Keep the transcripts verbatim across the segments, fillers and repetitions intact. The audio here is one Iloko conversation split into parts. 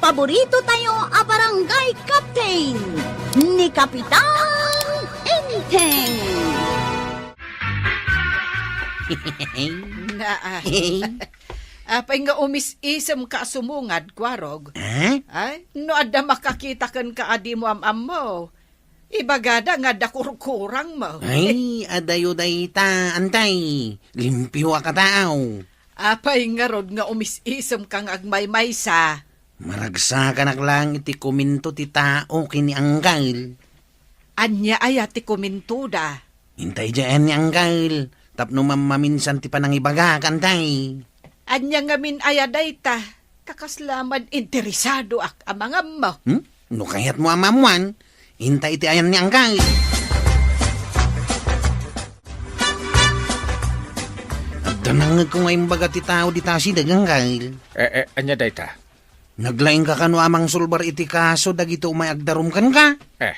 Paborito tayo a barangay captain, ni Kapitan Enteng. Naa. Apay nga umis-isem ka a sumungad, Kuarog? Eh? Ay, no adda makakita kenka a dimo am-ammo, ibagada nga adda kurkurangmo. Ay, adayo dayta, antay. Limpio a kataaw. Apay ngarud nga umis-isem ka nga agmaymaysa? Maragsakanak laeng iti komento ti tao ken ni Anggal. Ania aya ti komentoda? Intay diay ni Anggal, tapno mammaminsan ti panangibagak, antay. Ania ngamin aya dayta? Ta kasla man interesadoak a mangammo. Hmm? No kayatmo a maammuan, intay iti ayan ni Anggal. Adda nangngegko nga imbaga ti tao dita asideg, Anggal. Eh, eh, ania dayta? Naglaingka kano a mangsulbar iti kaso dagiti umay agdarum kenka? Eh,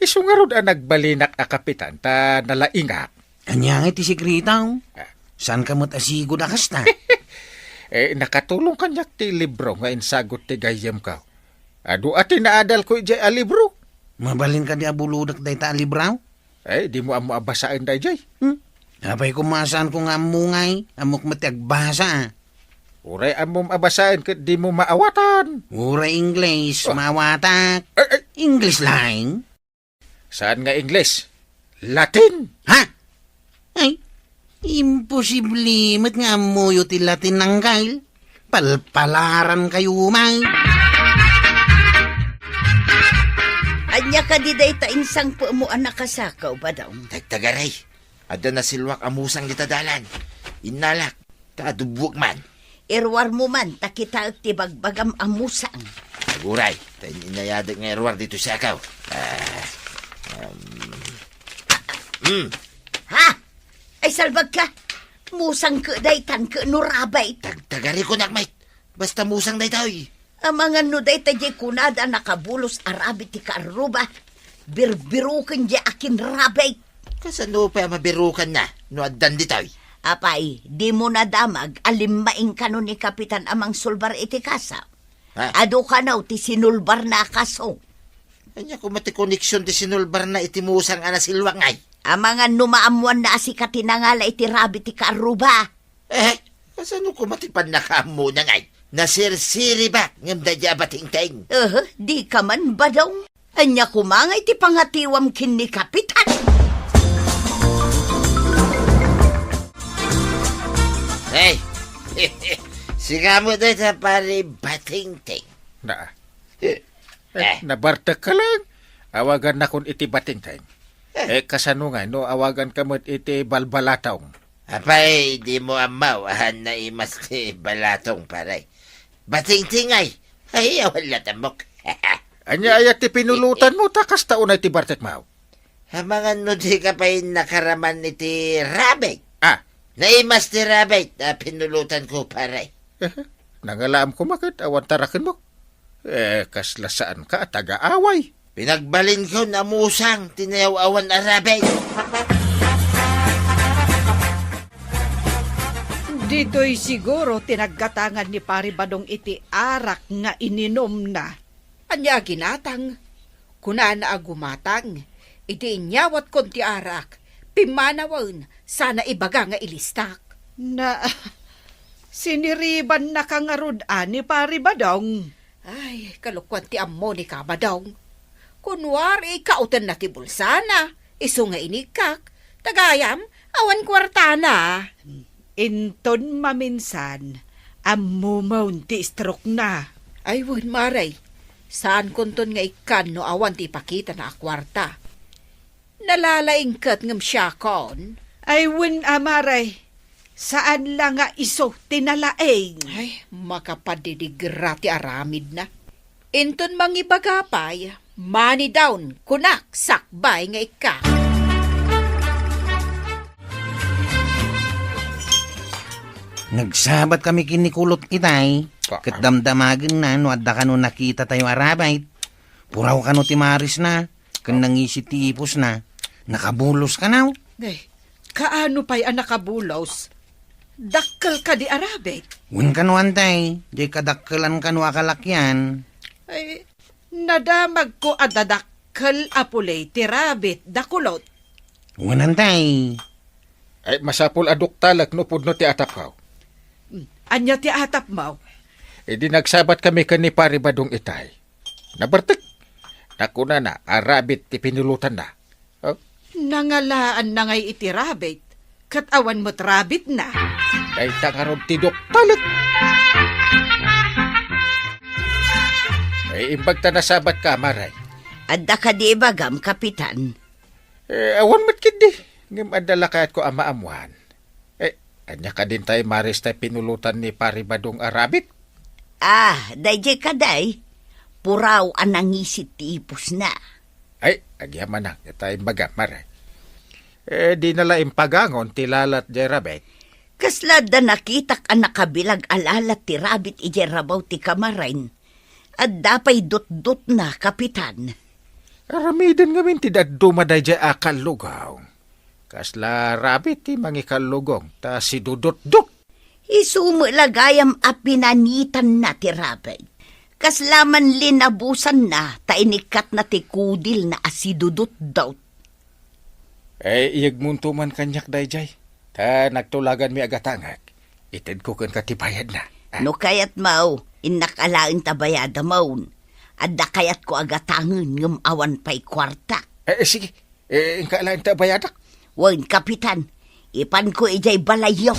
isu ngarud a nagbalinak a kapitan ta nalaingak. Ania nga iti sekreto? Ah. Saanka met a sigud a kasta? Eh, nakatulong kaniak ti libro nga insagut ti gayyemko. Adu a ti naadalko idiay a libro. Mabalin kadi a bulodek dayta a libro? Eh, dimo ammo a basaen daydiay. Hmm? Apay koma saanko nga ammo ngay, ammok met ti agbasa. Uray ammom a basaen ket dimo maawatan. Uray English, ah, maawatak. Eh, eh. English laeng? Saan nga Ingles? Latin! Ha? Ay, imposible met nga ammoyo ti Latin, Anggal. Palpalaran kayo, man. Ania kadi dayta insangpetmo a nakasakaw, Badong? Tagtagaray, adda nasilwak a musang dita dalan. Innalak. Ta adubbuek man. Iruarmo man ta kitaek ti bagbagam a musang. Aguray, ta in-, inayadek nga iruar ditoy sakaw. Ah, um, mm. Ha? Ay, salbagka! Musang ket daytan ket no rabay. Tagtagari ko, nakmait. Basta musang daytoy. Amangan no dayta diay kunada a nakabulos a rabbit ti kaarruba, birbiroken diay akin rabbit. Kasano pay a mabirokanna no addan ditoy? Apay, dimo nadamag a limmaing kano ni Kapitan a mangsulbar iti kaso? Ha? Adu kano ti sinulbarna a kaso. Ania koma ti koneksion ti sinulbarna iti musang a nasilwak ngay? Amangan no maammoanna a sika ti nangala iti rabbit ti kaarruba. Eh, kasano koma ti pannakaammona ngay? Nasirsiribak ngem daydiay a batingting. Eh, dika man, Badong. Ania koma ngay ti pangatiwam ken ni Kapitan? Hey, sika met dayta, pare Batingting. Na. Eh, eh, nabartek ka lang. Awagannakon iti Batingting. Eh. Eh, kasano nga no awaganka met iti Balbalatong? Apay, dimo ammo a naimas ti balatong, pare. Batingting ay. Ay, awan latambok. Ania aya ti pinulotanmo ta kasta unay ti bartekmo? Amangan no dika pay nakaraman iti rabbit. Ah. Naimas ti rabbit a pinulotanko, pare. Eh, nangalaam koma ket awan tarakenmo. Eh, kasla saanka a taga-away. Pinagbalinkon a musang ti nayaw-awan a rabbit. Ditoy siguro ti naggatangan ni Pari Badong iti arak nga ininumna. Ania a ginatang? Kunana a gumatang. Idi inyawatkon ti arak, pimmanawen, sana ibaga nga ilistak. Na, siniribannaka ngarud a ni Pari Badong? Ay, kalokuan ti ammo ni Ka Badong. Kunwari, kautenna ti bulsana, isu nga inigkak. Ta gayam, awan kuartana. Inton maminsan, ammomon ti stroke-na. Ay, wen, Mare. Saankonton nga ikkan no awan ti ipakitana a kuarta. Nalalaing ket ngem siakon. Ay, wen a, Mare. Saan la nga isu ti nalaing. Ay, makapadidigra ti aramidna. Inton mangibaga pay, money down, kunak, sakbay nga ikka. Nagsabat kami ken ni Kulot itay, ah, ket damdamagenna no adda kano nakita tayo a rabbit. Puraw kano ti marisna, ken nangisit ti ipusna. Nakabulos kano? Ay, kaano pay a nakabulos? Dakkel kadi a rabbit? Wen kano, antay, diay kadakkelan kano a kalakian. Ay, nadamagko a dadakkel a puley ti rabbit da kulot. Wen, antay. Ay, masapul a duktalek no pudno ti atapko. Hmm, ania ti atapmo? Idi nagsabat kami ken ni Pari Badong itay, nabertek. Nakunana a rabbit ti pinulotanna. Oh? Nangalaanna ngay iti rabbit, ket awan met rabbitna. Dayta ngarud ti duktalek. Ay, imbag ta nasabatka, Mare. Adda kadi ibagam, Kapitan? Eh, awan met ketdi. Ngem adda la kayatko a maammuan. Eh, ania kadin tay Maris tay pinulotan ni Pari Badong a rabbit? Ah, daydiay kadi, puraw a nangisit ti ipusna. Ay, agyamanak, ita imbagam, Mare. Eh, dina la impagangon ti lalat diay rabbit. Kasla adda nakitak a nakabilag a lalat ti rabbit idiay rabaw ti kamarain. Adda pay dutdutna, Kapitan. Aramiden ngamin ti dadduma daydiay a kallugong. Kasla rabbit ti mangikallugong ta sidudutdut. Isu met la gayam a pinanitanna ti rabbit. Kasla man linabusanna ta inikkatna ti kudilna a sidudutdut. Eh, iyegmonto man kaniak daydiay, ta nagtulaganmi a gatangek. Itedko kenka ti bayadna. Ah. No kayatmo, innak alaen ta bayadamon. Adda kayatko a gatangen ngem awan pay kuarta. Eh, eh, sige. Eh, inka alaen ta bayadak. Wen, Kapitan, ipanko idiay balayyo.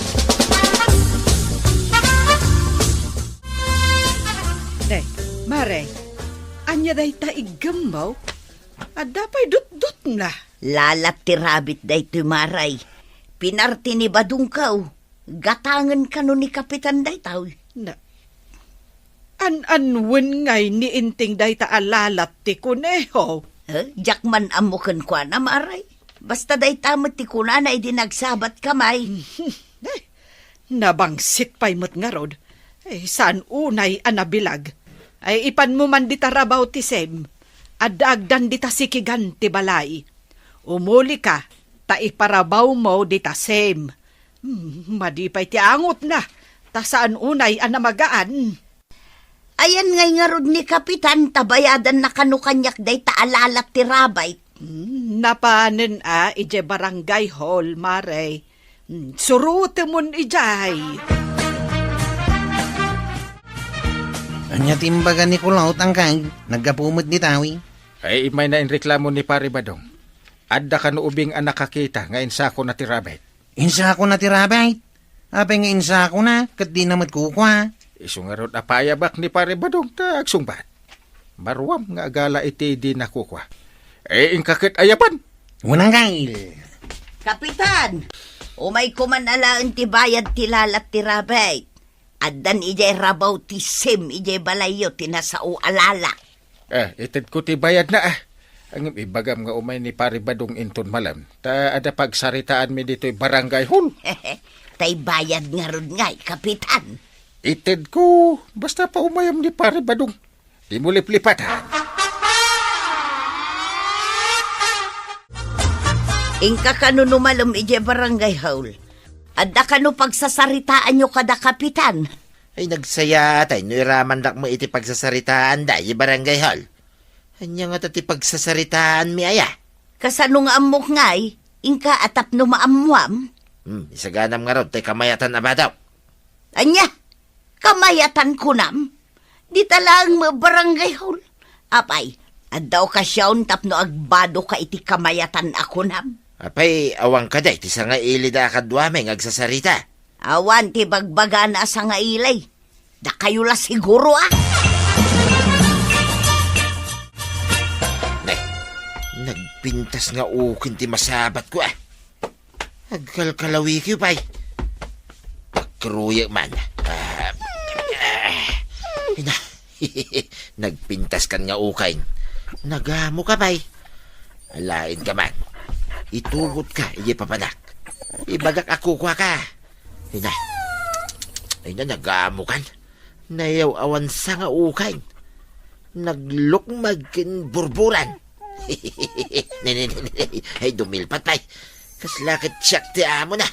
Ne, Mare, ania dayta iggemmo? Adda pay dutdutna. Lalat ti rabbit daytoy, Mare. Pinarte ni Badongko. Gatangen kano ni Kapitan daytoy? Na, an-anwen ngay ni Inting dayta a lalat ti kuneho? Eh, diak man ammo kenkuana, Mare. Basta dayta met ti kunana idi nagsabatkami. Eh, nabangsit pay met ngarud. Eh, saan unay a nabilag? Ay, ipanmo man dita rabaw ti sim. Adda agdan dita sikigan ti balay. Umulika, ta iparabawmo dita sim. Hmm, madi pay ti angotna, ta saan unay a namagaan. Ayan ngay ngarud ni Kapitan ta bayadanna kano kaniak dayta a lalat ti rabbit. Hmm, napanen a idiay barangay hall, Mare. Hmm, surotemon idiay. Ania ti imbaga ni Kulot, angkay? Naggapu met dita, wi? Ay, immayna inreklamo ni Pari Badong. Adda kano ubing a nakakita nga insakona ti rabbit. Insakona ti rabbit? Apay nga insakona, ket dina met kukua? Isu ngarud a payabak ni Pari Badong ta agsungbat. Maruam nga agala iti dina kukua. Eh, inka ket ayaban. Wen, angkay. Kapitan, umayko man alaen ti bayad ti lalat ti rabbit. Addan idiay rabaw ti sim idiay balayyo ti nasao a lalat. Eh, itedko ti bayadna, ah. Ngem ibagam nga umay ni Pari Badong inton malem, ta adda pagsaritaanmi ditoy barangay hall. Tay bayad ngarud ngay, Kapitan. Itedko, basta paumayam ni Pari Badong. Dimo liplipatan. Inka kano no malem idiay barangay hall. Adda kano pagsasaritaanyo kada Kapitan? Ay, nagsayaat ay no iramandak met iti pagsasaritaanda idiay barangay hall. Ania ngata ti pagsasaritaanmi aya? Kasano nga ammok ngay? Inka a tapno maammuam? Hmm, isaganam ngarud tay kamayatan a bado. Ania? Kamayatan kunam? Dita laeng met barangay hall. Apay, adda okasion tapno agbadoka iti kamayatan a kunam? Apay, awan kadi ti sangaili da a kaduami nga agsasarita? Awan ti bagbagana a sangaili. Dakayo la siguro, ah. Ne, nagpintas nga uken ti masabatko, ah. Agkalkalawikiw pay. Pagkaruyek man. Ah, ah, ina. Nagpintas kan nga ukain. Nagamoka pay. Alaen ka man. Itugot ka, idiay papanak. Ibagak a kukua ka. Ina. Ina, nagamokan. Nayaw-awan sa nga ukain. Naglukmag ken burburan. Ne, ne, ne, ne. Ay, dumilpat pay. Kasla ket siak ti amo na.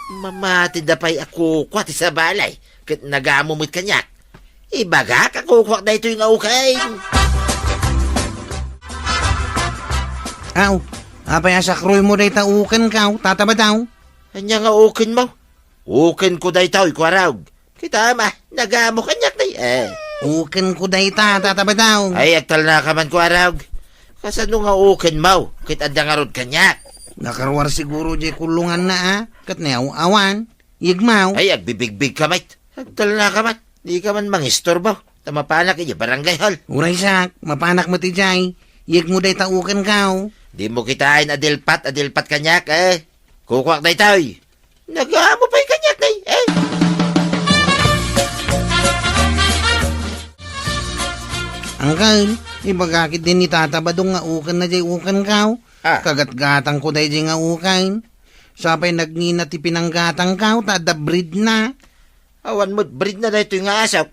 Mamati da pay a kukua ti sabali, ket nagamo met kaniak. Ibagak a kukuak daytoy nga uken. Aw, apay a sakroymo dayta ukenko, Tata Badaw? Ania nga ukenmo? Ukenko daytoy, Kuarog. Kitam, nagamo kaniak, nay, eh. Ukenko dayta, Tata Badaw. Ay, agtalnaka man, Kuarog. Kasano nga ukenmo? Ket adda ngarud kaniak. Nakaruar siguro diay kulunganna, a? Ket ni aw-awan. Yegmo. Ay, agbibigbigka met. Agtalnaka man. Dika man mangisturbo. Ta mapanak idiay barangay hall. Uray siak, mapanak met idiay. Yegmo dayta ukenko. Dimo kitaen a dilpat, a dilpat kaniak, eh. Kukuak daytoy. Nagamo pay kaniak, nay, eh. Angkel, ibagak iti ni Tata Badong nga ukenna diay ukenko. Ah. Kagatgatangko daydiay nga uken. Sa pay nagngina ti pinanggatangko, ta adda breedna. Awan met breedna daytoy nga asok.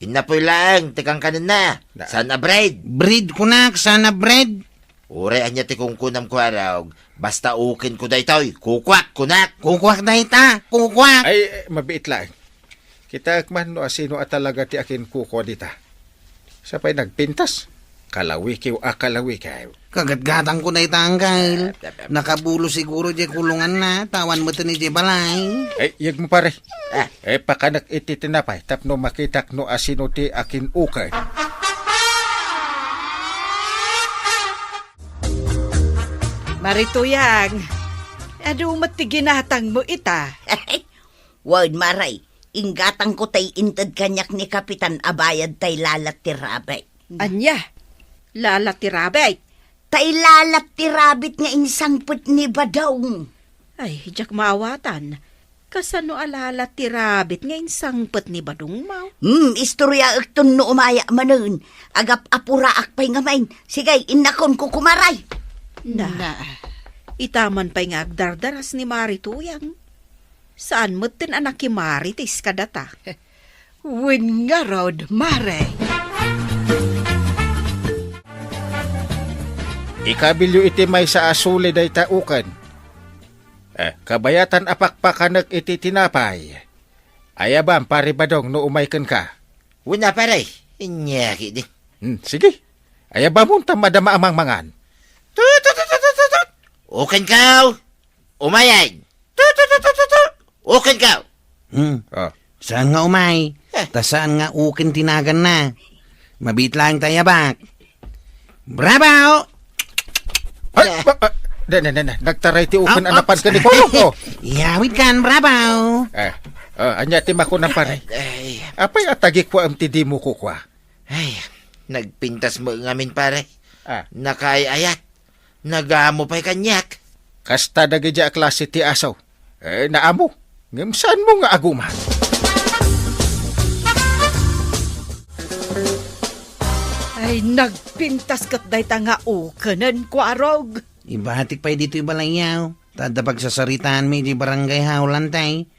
Innapoy laeng ti kankanenna. Na- Saan a breed? Breed kunak, saan a breed? Uray ania ti kunkunam, Kuarog, basta ukenko daytoy, kukuak, kunak. Kukuak dayta, kukuak. Ay, eh, mabiit laeng. Kitaek man no asino a talaga ti akinkukua dita. Sa pay nagpintas. Kalawikiw a kalawikiw. Kagatgatangko dayta, angkel. Nakabulo siguro diay kulunganna, ta awan met idiay balay. Ay, yegmo, pare. Ah. Eh, pakanek iti tinapay tapno makitak no asino ti akin-uken. Mari Tuyang, adu met ti ginatangmo ita? Wen, Mare, inggatangko tay inted kaniak ni Kapitan a bayad tay lalat ti rabbit. Ania? Lalat ti rabbit? Tay lalat ti rabbit nga insangpet ni Badong. Ay, diak maawatan. Kasano a lalat ti rabbit nga insangpet ni Badong, maw? Hmm, istoryaekton no umayak manen. Agap-apuraak pay ngamin. Sige, innakon, kukumaray. Na, ita man pay nga agdardaras ni Mari Tuyang. Saan metten a nakimarites kadata? Wen ngarud, Mare. Ikabilyo iti maysa a suli dayta uken. Eh, kabayatan a pakpakanek iti tinapay. Ayabam, Pare Badong, no umay kenka. Wen a, pare. Inyaki di. Hmm, sige. Ayabamon ta madama a mangmangan. Tut, tut, tut, tut, tut, tut. Ukenko. Umayen. Tut, tut, tut, tut, tut, tut. Ukenko. Hmm. Ah. Saan nga umay? Eh. Ta saan nga uken ti naganna? Mabiit laeng ta ayabak. Bravo! Ay, ah, ba, ah, ne, ne, ne, ne. Nagtaray ti uken a napan ken ni Polo. Oh. Iyawid kan, bravo! Eh, oh, ania ti makunam, pare? Ay. Apay a tagikuam ti dimo kukua? Ay, nagpintas met ngamin, pare. Ah. Nakaay-ayat. Nagamo pay kaniak. Kasta dagiti a klase ti aso. Eh, naamo. Ngem saanmo nga aguman? Ay, nagpintas ket dayta nga ukenen, Kuarog. Ibatik pay ditoy balayyo. Ta adda pagsasaritaanmi iti barangay hall, Lantay.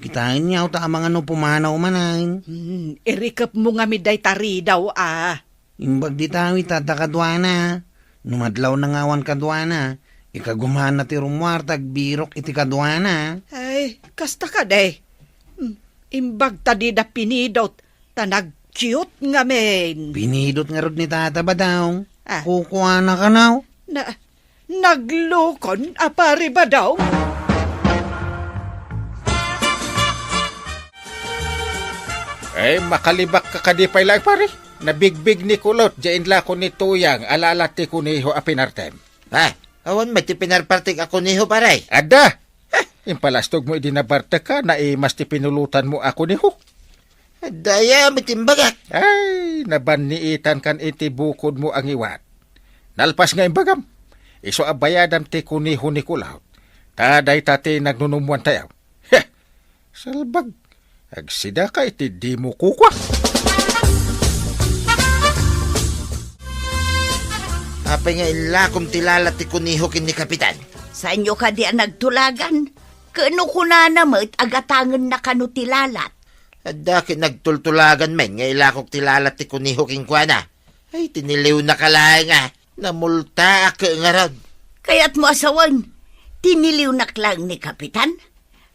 Kitaenyo ta amangan no pumanaw manen. Hmm, irikepmo ngamin dayta ridaw, a. Imbag dita, ita, ta kaduana. No madlawna nga awan kaduana, ikagumanna ti rummuar ta agbirok iti kaduana. Ay, kasta kadi. Hmm, imbag ta dida pinidot, ta nagcute ngamin. Pinidot ngarud ni Tata Badong. Ah. Kukuana kano? Na, Naglukon a Pari Badong? Eh, makalibak ka kadi pay laeng, pare. Nabigbig ni Kulot, diay inlako ni Tuyang, a lalat ti kuneho a pinartem. Ha? Awan met ti pinarpartek a kuneho, pare? Adda! Eh, impalastogmo idi nabartekka, naimas ti pinulutanmo a kuneho. Adda aya met imbagak. Ay, nabanniitankan iti bukodmo a ngiwat. Nalpas nga imbagam, isu a bayadam ti kuneho ni Kulot. Ta dayta ti nagnunummoantayo. Heh! Salbag, agsidaka iti dimo kukua. Apay nga illakom ti lalat ti kuneho ken ni Kapitan? Saanyo kadi a nagtulagan? Ken no kunana met a gatangenna kano ti lalat? Adda ket nagtultulagan men nga ilakok ti lalat ti kuneho kenkuana. Ay, tiniliwnaka laeng a, namultaak ngarud. Kayatmo a sawen, tiniliwnak laeng ni Kapitan?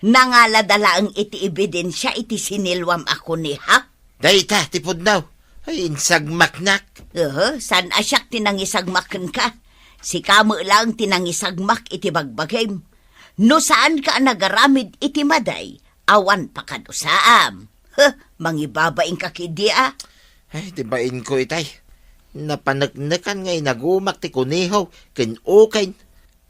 Nangalada laeng iti ebidensia iti siniluam a kuneho. Dayta ti pudno. Ay, insagmaknak. Uhu, saan a siak ti nangisagmak kenka. Sika met laeng ti nangisagmak iti bagbagim. No saanka a nagaramid iti madi, awan pakadusaam. Huh, mangibabainka ketdi a. Ay, ti bainko itay. Napaneknekan nga inagumak ti kuneho ken uken.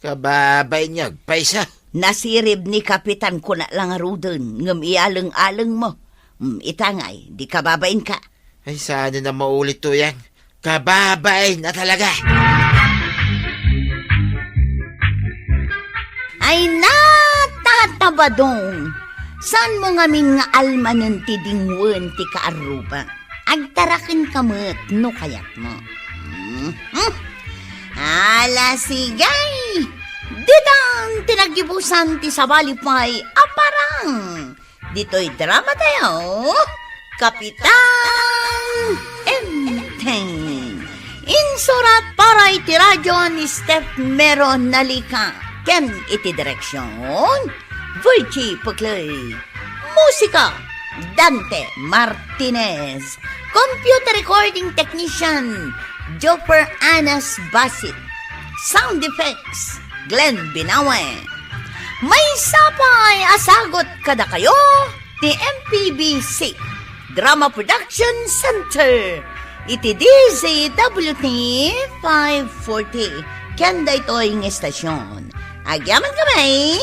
Kababain nga agpayso. Nasirib ni Kapitan kuna la ngaruden, ngem iyaleng-alengmo. Mm, ita ngay, di kababainka. Ay, saan na maulit, Tuyang. Kababain a talaga. Ay, natatabadong. Saanmo ngamin nga almanen ti dingwen ti kaarruba? Agtarakenka met no kayatmo. Mhm. Ala, sige. Ditan ti naggibusan ti sabali pay a parang. Ditoy drama tayo, Kapitan Enteng. Insurat para iti radyo ni Steph Mero Nalica ken iti direksyon, Virgie Puclay. Musika, Dante Martinez. Computer recording technician, Joffer Anas Basit. Sound effects, Glenn Binawe. Maysa pay a sagut kadakayo ti M P B C Drama Production Center iti D Z W T five forty ken daytoy nga estasyon. Agyaman kami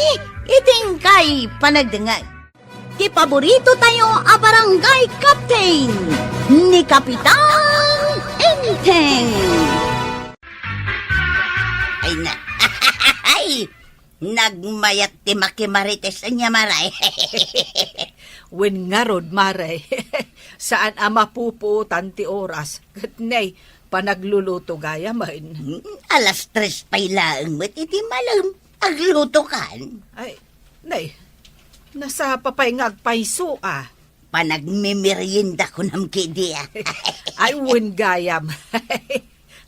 iti inkay panagdengngeg. Ti paborito tayo a barangay captain, ni Kapitan Enteng. Ay na. Ay! Nagmayat ti makimarites ania, Maray. Wen ngarud, Maray. Saan a mapupuotan ti oras. Ket nay, panagluluto gayamen. Hmm, alas tres pay laeng met iti malem. Aglutokan? Ay, nay, nasapa pay nga agpayso a. Panagmemerienda kunam ketdi a. Ay, wen gayam.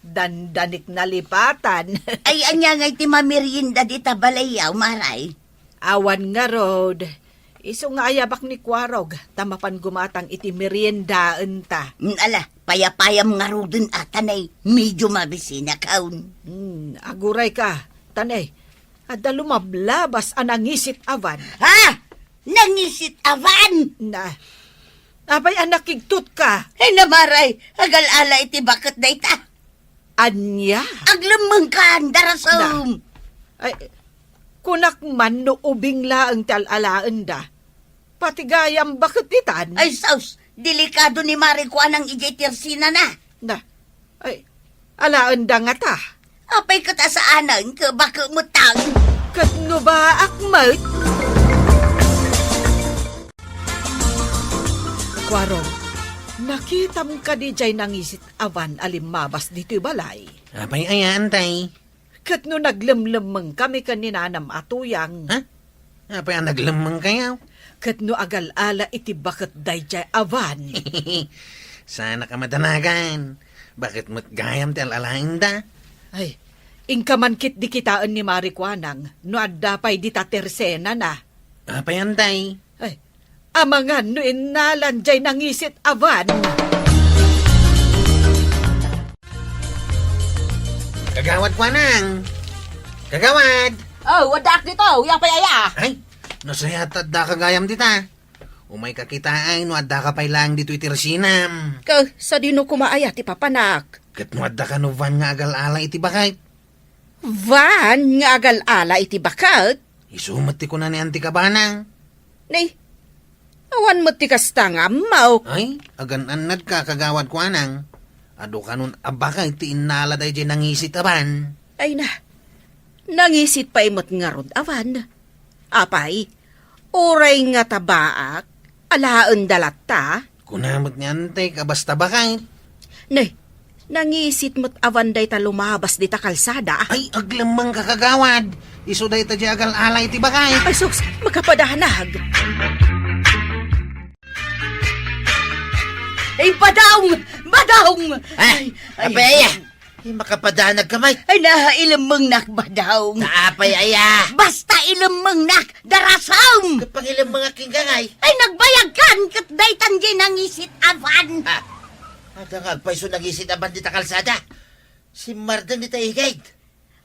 Dandanik nalipatan. Ay, ania ngay ti mamerienda dita balay, Maray? Awan ngarud. Isu nga ayabak ni Kuarog, ta mapan gumatang iti meriendaenta. Mm, ala, payapayam ngaruden a ta nay, medyo mabisinakon. Hmm, agurayka, ta nay, adda lumablabas a nangisit a van. Ha? Nangisit a van? Na, apay a nakigtotka? Ay, na, Maray, agal-ala iti baket dayta. Ania? Aglemmengkan, darasem. Na. Ay, kunak man no ubing laeng ti al-alaenda. Pati gayam baket ditan. Ay, sus, delikado ni Maray Kuanang idiay tersinana. Na, ay, alaenda ngata. Apay ket a saanen, ket baket metten. Ket no baak met? Kuarog, nakitam kadi jay nangisit a van a limmabas ditoy balay? Apay aya, Antay? Ket no naglemlemmengkami ken ni nanam a Tuyang. Ha? Apay a naglemmengkayo? Ket no agal-ala iti baket dayjay a van. Saanak a madanagan. Baket met gayam ti al-alaenda. Ay, inka man ketdi kitaen ni Maray Kuanang no adda pay dita tersenana. Apay, Antay? Ay, amangan no innalan jay nangisit a van. Kagawad Kuanang! Kagawad! Oh, addaak dito. Apay aya? Ay, nasayaat ta addaka gayam dita. Umayka kitaen no addaka pay laeng ditoy tersenam. Ket sadino koma aya ti papanak? Ket no addaka no van nga agal-ala iti baket? Van nga agal-ala iti baket? Isu met ti kuna ni Anti Kabanang. Ni, awan met ti kasta nga ammok. Ay, agan-annadka, Kagawad Kuanang. Adu kanon a baket ti innala dayjay nangisit a van. Ay na, nangisit pay met ngarud a van. Apay, uray ngata baak, alaenda latta? Kuna met ni Antek a basta baket. Ne, nangisit met a van dayta lumabas dita kalsada. Ay, aglemmengka, Kagawad. Isu dayta jay agal-ala iti baket. Ay, sus, makapadanag. Ay, badaong! Badaong! Ah, ay, apay aya? Ay, makapadanag ka, Mike. Ay, na, ilemmengnak, Badong. Naapay aya? Basta ilemmengnak, darasam! Kapag ilemmengak, King Gangay. Ay, nagbayag kan, ket daytan di nangisit a van. Ah, adda nga agpayso nangisit a van dita kalsada. Simmardeng dita igid.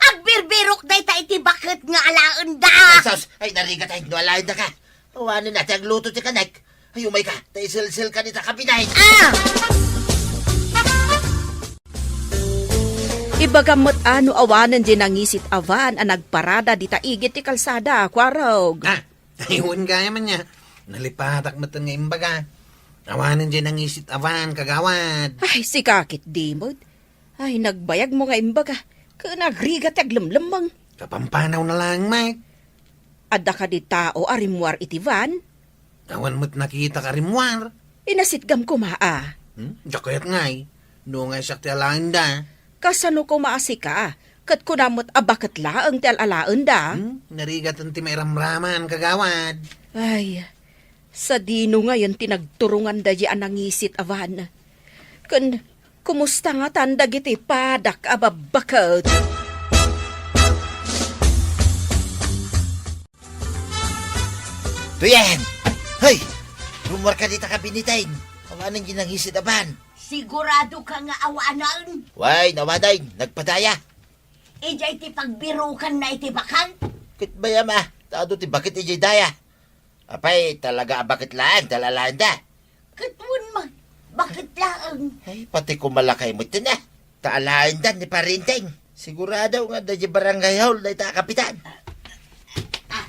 Agbirbirok dayta iti baket nga alaenda. Ay, sus! Ay, narigat ay, no alaenda ka. Awanen na ti agluto ti kanek. Ay, umay ka, ta iselselka dita kabinay. Ah! Ibagam met a no awanen di nangisit a van a nagparada dita igid ti kalsada, Kuarog. Ah, ay, wen gayam ania. Nalipatak met nga imbaga. Awanen di nangisit a van, kagawad. Ay, sika ket di met. Ay, nagbayagmo nga imbaga. Ken agrigat ti aglemlemmeng. Kapampanaw na laeng, Mike. Adda kadi tao a rimmuar iti van? Awan met nakitak a rimmuar. Inasitgam koma a. Hmm? Diak kayat ngay. No nga siak ti alaenda. Kasano koma a sika? Ket kuna met a baket laeng ti al-alaenda? Hmm? Narigaten ti mairamraman, kagawad. Ay, sadino ngayon ti nagturongan daydi a nangisit a van? Ken kumusta ngatan dagiti padak a babbaket? Tuyen! Hoy! Rummuarka dita kabineteng. Awanen di nangisit a van. Sigurado ka nga awanen? Way, awanen. Nagpadaya. Idiay ti pagbirukanna iti baket? Ket bayam a, ta adu ti baket idiay daya. Apay, talaga a baket laeng ti al-alaenda? Ket wen met, baket laeng. Ay, pati kumalakay met tina. Ta alaendan ni Parinteng. Sigurado nga adda di barangay hall dayta a kapitan. Ah,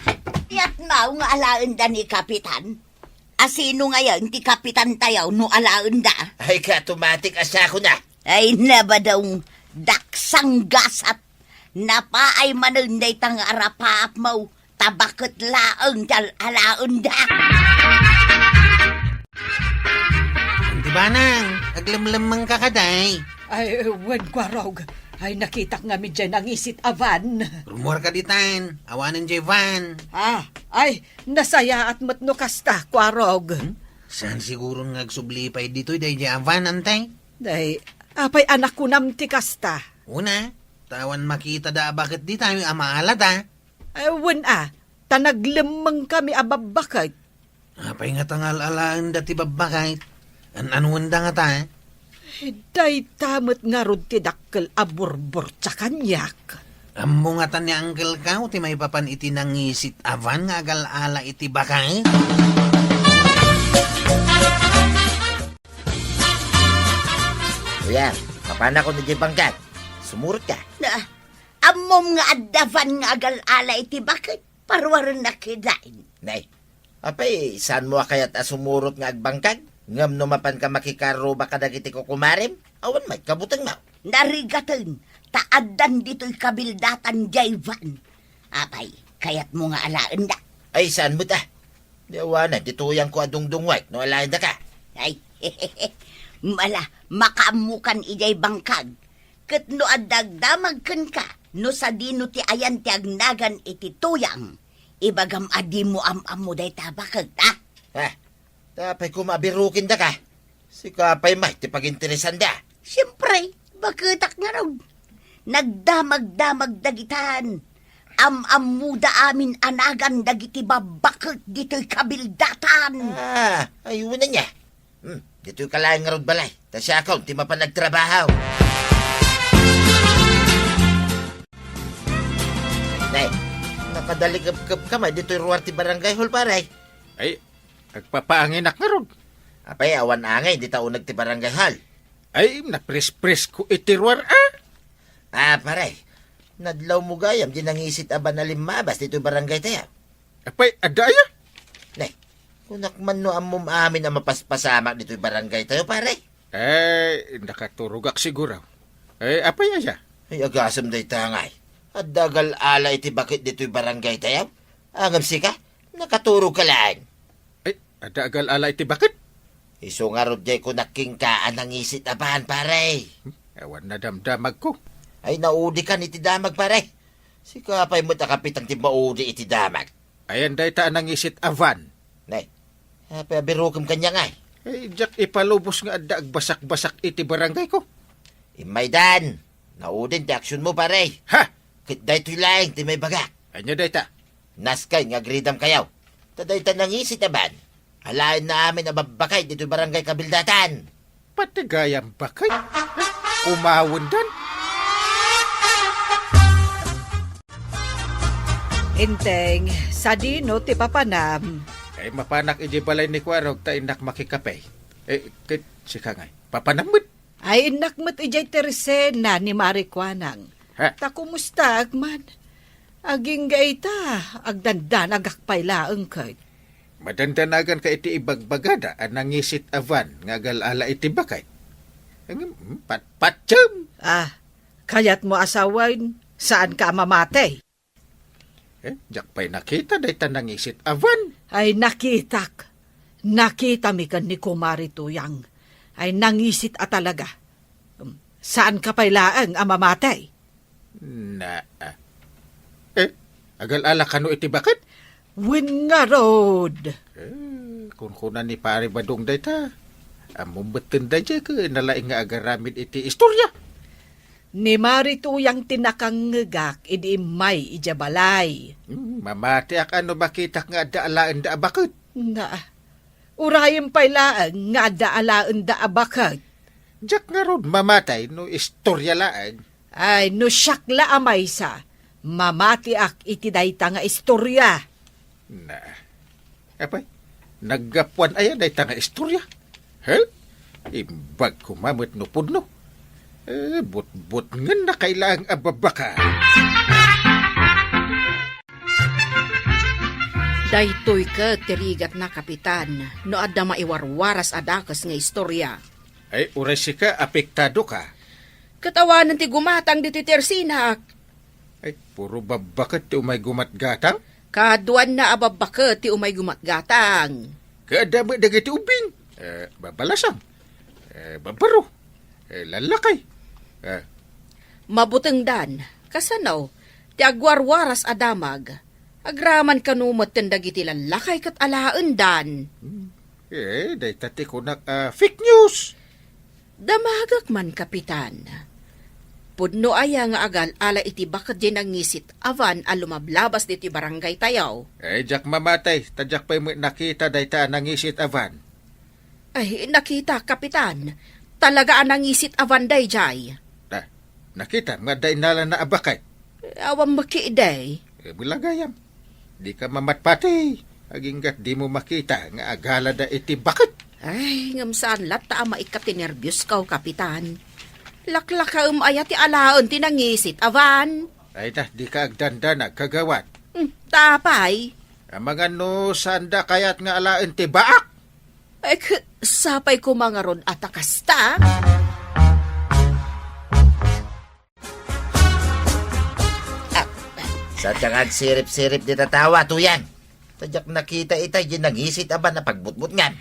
yatmaw nga alaenda ni kapitan? A sino ngayon ti kapitan tayo no alaenda? Ay, ka automatic a siakon a. Ay, nabadong daksang gasat. Napaay manen dayta nga arapaapmaw, ta baket laeng ti al-alaenda. Di ba nang, aglemlemmeng ka kaday? Ay, wen, Kuarog. Ay, nakitak nga midya nangisit a van. Rummuar ka ditan, awanen jay van. Ah, ay, nasayaat met no kasta, Kuarog. Hmm? Saan siguron nga agsubli pay ditoy dayjay a van, antay? Day, apay a nakunam ti kasta? Una, ta awan makitada a baket ditayo a maalada. Ay, wen a, ta naglemmengkami a babbaket. Apay nga tangal alaen dati babbaket? An-anuenda ngata? Ay, dayta met ngarud ti dakkel a burburtia kaniak. Ammo ngata ni Uncle Kao ti maipapan iti nangisit a van nga agal-ala iti baket? Kuya, mapanakon idiay bangkag. Sumurot ka. Na, ammom nga adda van nga agal-ala iti baket, paruarennak ketdin. Nay, apay, saanmo a kayat a sumurot nga agbangkag? Ngem no mapanka makikarruba kadagiti kukumarem, awan met kabutengmo. Narigaten, ta addan ditoy kabildatan jay van. Apay, kayatmo nga alaenda? Ay, saan met a? Di awanen ti tuyangko a dungdungwek no alaendaka. Ay, mala, makaammokan idiay bangkag. Ket no adda agdamag kenka, no sadino ti ayan ti agnagan iti tuyang, ibagam a dimo am-ammo dayta a baket, a? Ah, ta apay koma a birukendaka? Sika pay met ti paginteresanda. Siempre, baketak ngarud. Nagdamagdamag dagitan. Am-ammoda amin a nagan dagiti babbaket ditoy kabildatan. Ah, ayunan niya. Hmm, ditoy ka laeng ngarud balay. Ta siakon ti mapan agtrabaho. Nay, nakadalikepkep ka met ditoy ruar ti barangay hall, pare. Ay, agpapaanginak ngarud. Apay, awan angin dita uneg ti barangay hall? Ay, naprespresko iti ruar, a? Ah, pare, nadlawmo gayam di nangisit a van a limmabas ditoy barangay tayo. Apay, adda aya? Nay, kunak man no ammom amin a mapaspasamak ditoy barangay tayo, pare. Eh, nakaturogak siguro. Eh, apay aya? Ay, agasem dayta ngay. Adda agal-ala iti baket ditoy barangay tayo. Ngem sika, nakaturog ka laeng. Ay, adda agal-ala iti baket? Isu ngarud jay kunak kenka a nangisit a van, pare. Hmm, awan nadamdamagko. Ay, naudikan iti damag, pare. Sika pay met a kapitan ti maudi iti damag. Ayan dayta a nangisit a van. Nay, apay a birukem kaniak ngay? Ay, diak ipalubos nga adda agbasakbasak iti barangayko. Immaydan, Naudin ti aksionmo, pare. Ha? Ket daytoy laeng ti maibagak. Ania dayta? Naskay nga agridamkayo. Ta dayta nangisit a van, alaenna amin a babbakay ditoy barangay Kabildatan. Pati gayam bakay. Kumawendan. Enteng, sadino ti papanam? Ay, mapanak idiay balay ni Kuarog ta innak makikape. Eh, ket sika ngay, papanam met? Ay, innak met idiay tersena ni Mari Kuanang. Ha? Ta kumustaak man? Agingga ita, agdandanagak pay laeng ket. Madandanaganka iti ibagbagada a nangisit a van nga agal-ala iti baket. Ngem, hmm, pat-, patiem! Ah, kayatmo a sawen, saanka a mamati? Eh, diak pay nakita dayta nangisit a van. Ay, nakitak. Nakitami ken ni Kumari Tuyang. Ay, nangisit a talaga. Hmm, saanka pay laeng a mamati? Na, eh, agal-ala kano iti baket? Wen ngarud. Eh, kunkuna ni Pare Badong dayta. Ammom metten daydiay ket nalaing nga agaramid iti istorya. Ni Mari Tuyang ti nakangngegak idi immay idiay balay. Hmm, mamatiak a no makitak nga adda alaenda a baket. Na, urayem pay laeng nga adda alaenda a baket. Diak ngarud mamati no istorya laeng. Ay, no siak la a maysa, mamatiak iti dayta nga istorya. Na, apay, naggapuan aya dayta nga istorya? He? Imbag koma met no pudno. Eh, butbutngen na kailaang a babbaka. Daytoy ket ti rigatna, Kapitan, no adda maiwarwaras a dakes nga istorya. Ay, uray sika, apektado ka. Ket awanen ti gumatang ditoy tersinak. Ay, puro babbaket ti umay gumatgatang? Kaduanna a babbaket ti umay gumatgatang. Ket adda met dagiti ubbing, eh, babalasang, eh, babbaro, eh, lallakay. Eh. Mabutengdan, kasano, ti agwarwaras a damag. Agraman kano metten dagiti lallakay ket alaendan. Hmm. Eh, dayta ti kunak a fake news. Damagek man, Kapitan. Pudno aya nga agal-ala iti baket diay nangisit a van a lumablabas ditoy barangay tayo? Eh, diak mamati, ta diak pay met nakita dayta a nangisit a van. Ay, nakita, Kapitan. Talaga a nangisit a van daydiay. Ta, nakita nga adda innalana a baket? Eh, awan makidi. Eh, bala gayam. Dika mamatpati, aginggat dimo makita nga agalada iti baket. Ay, ngem saan latta a maikkat ti nerbios ko, Kapitan. Laklakaem aya ti alaen ti nangisit a van? Ay ta, dika agdandanag, kagawad. Hmm, ta apay? Amangan no saanda kayat nga alaen ti baak? Ek, sapay koma ngarud a ta kasta? Ah. Saanka nga agsirip-sirip dita tawa, Tuyang? Ta diak nakita itay diay nangisit a van a pagbutbutngam.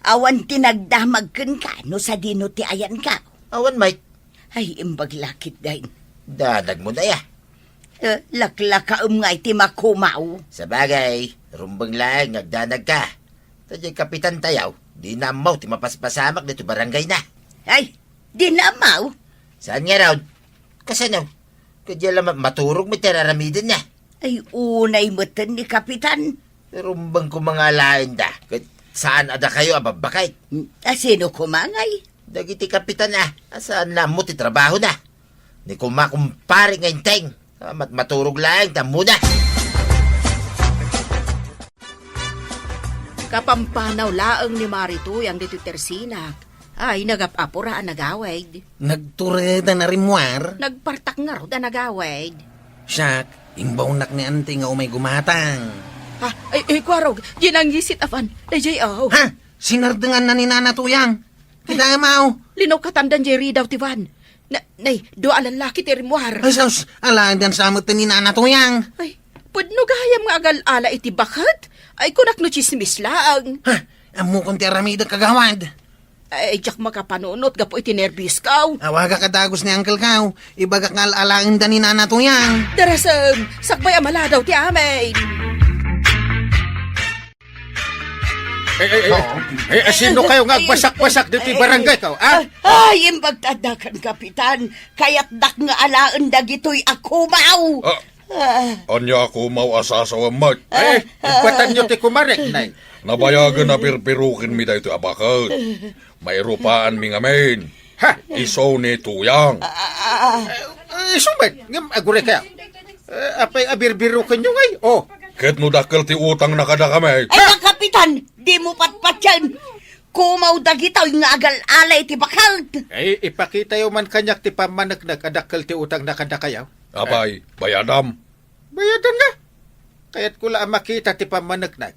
Awan ti nagdamag kenka no sadino ti ayanka? Awan, Mike. Ay, imbag la ketdin. Danagmo daya. Eh, laklakaem nga iti makumaw. Sabagay, rumbeng laeng nga agdanagka. Ta diay kapitan tayo, dina ammo ti mapaspasamak ditoy barangayna. Ay, dina ammo? Saan ngarud? Kasano? Ket diay la ma-, maturog met ti ar-aramidenna. Ay, unay metten ni kapitan. Rumbeng koma nga alaenda, ket saan a dakayo a babbaket? Hmm, a sino koma ngay? Dagiti kapitan a, a saan la ammo ti trabahona. Ni koma kumpare nga Enteng, a mat-, maturog laeng ti ammona. Kapampanaw laeng ni Mari Tuyang ditoy tersinak. Ay, nagap-apura a nagawid. Nagtured a narimmuar? Nagpartak ngarud a nagawid. Siak, imbawnak ni Auntie nga umay gumatang. Ha? Ay, ay, Kuarog, diay nangisit a van. Daydiay, aw. Ha? Sinardenganna ni Nana Tuyang? Kita, amaw. Linawkatandan diay ridaw ti van. Na, nay, dua a lallaki ti rimmuar. Ay, sus, alaendan sa met ni Nana Tuyang. Ay, pudno gayam nga agal-ala iti baket? Ay, kunak no tsismis laeng. Ha? Ammokon ti aramidek, kagawad. Ay, diak makapanunot gapu iti nerbios ko. Awagak a dagus ni Uncle Kao. Ibagak nga al-alaenda ni Nana Tuyang. Darasem, sakbay a maladaw ti amin. Eh, eh, eh, eh, eh, sino kayo nga agbasak-basak ditoy barangay kaw, ah? Ay, imbag ta adda kan, Kapitan. Kayatdak nga alaen dagitoy a kumaw. Ah, Ah. Ania a kumaw a sasawem met? Eh, ibatanyo ti kumarek, nay. Nabayagen a birbirukenmi daytoy a baket. Mairupaanmi ngamin. Ha? Isu ni Tuyang. Ah, ah, ah. Eh, isu met, ngem aguray kaya. Eh, apay a birbirukenyo ngay? Oh. Ket no dakkel ti utangna kadakami. Ay, Kapitan, dimo patpatien. Kumaw dagitoy nga agal-alay ti baket. Ay, ipakitayo man kaniak ti pammaneknek a dakkel ti utangna kadakayo. Apay, bayadam? Bayadan nga. Kayatko la a makita ti pammaneknek.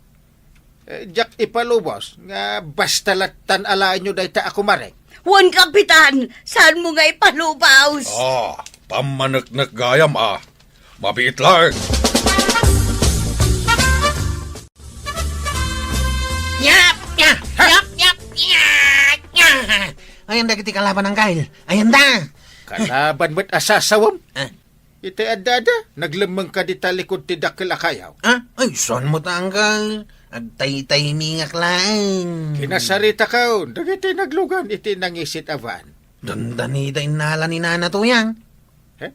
Eh, diak ipalubos nga basta lattan alaenyo dayta a kumarek. Wen, Kapitan, saanmo nga ipalubos? Ah, pammaneknek gayam, ah. Mabiit laeng. Yap! Yap! Yap! Yap! Yap! Yap! Ayan dagiti kalaban, Angkel. Ayan da. Kalaban met a sasawem. Ah. Iti adda-adda, naglemmeng ka dita likud ti dakkel a kayaw. Ah, ay, saan mo ta, Angkel? Agtaytaymingak laeng. Kinasaritakon dagiti naglugan iti nangisit a van. Dandani da innala ni Nana Tuyang. Eh?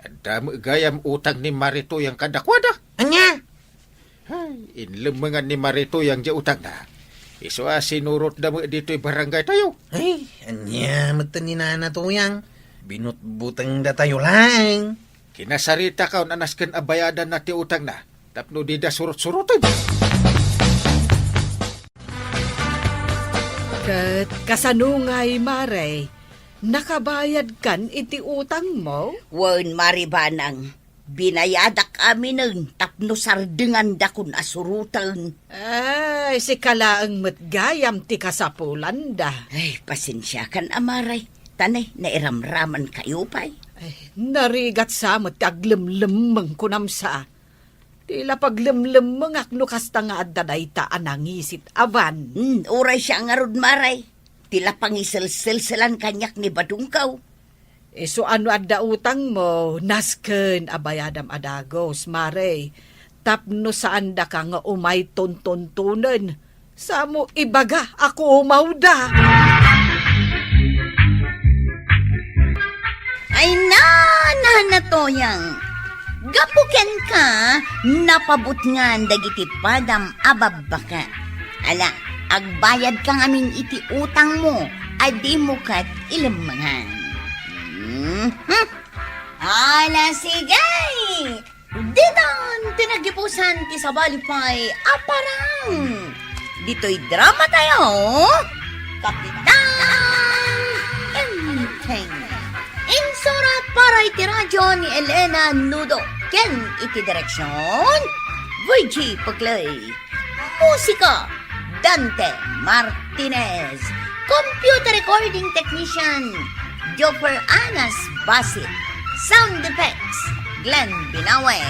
Adda met gayam utang ni Mari Tuyang kadakuada. Ania? Ay, inlemmengan ni Mari Tuyang diay utangna. Isu a sinurotda met ditoy barangaytayo. Ay, ania met ni Nana Tuyang? Binutbutengdatayo laeng. Kinasaritakon a nasken a bayadanna ti utangna tapno dida surot-suroten. Ket kasano ngay, Mare? Nakabayadkan iti utangmo? Wen, Mari Banang. Binayadak aminen tapno sardengandakon a suroten. Ay, sika laeng met gayam ti kasapulanda. Ay, pasensiakan, Amare. Ta ne, nairamramankayo pay. Ay, narigat sa met ti aglemlemmeng, kunam sa. Ti la paglemlemmengak no kasta nga adda dayta a nangisit a van. Hmm, uray siak ngarud, Mare. Ti la pangiselselselan kaniak ni badongko. Isu a no adda utangmo, nasken a bayadam a dagus, Mare, tapno saandaka nga umay tuntuntunen. Samo ibaga a kumawda. Ay, na, Nana Tuyang, gapu kenka, napabutngan dagiti padam a babbaka. Ala, agbayadka ngamin iti utangmo a dimo ket ilemmengan. Mhm. Ala, sige! Ditan ti nagipusan ti sabali pay a parang. Ditoy drama tayo, Kapitan Enteng. Insurat para iti radio ni Elena Nudo ken iti direksyon, Virgie Pagloy. Musika, Dante Martinez. Computer recording technician, Joffer Anas Basit. Sound effects, Glenn Binawe.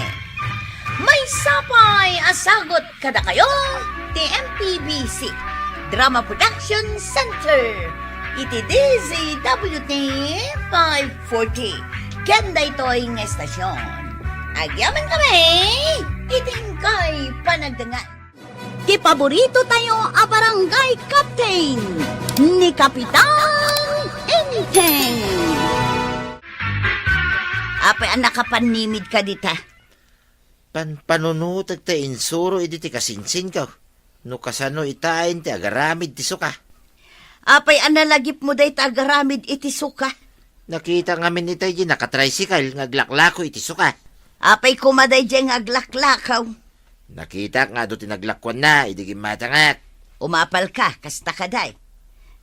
Maysa pay a sagut kadakayo ti M P B C Drama Production Center iti D Z W T five forty. Ken daytoy nga estasyon, agyamankami iti inkay panagdengngeg. Ti paborito tayo a barangay captain, ni Kapitan Enteng. Apay a nakapannimid ka dita? Panpanunutek ta insuro idi ti kasinsinko. No kasano itaen ti agaramid ti suka. Apay a nalagipmo dayta agaramid iti suka? Nakita ngamin itay di nakatricycle nga aglaklako iti suka. Apay koma daydiay nga aglaklakaw? Nakitak nga adu ti naglakuanna idi gimmatangak. Umapalka, kasta kadi.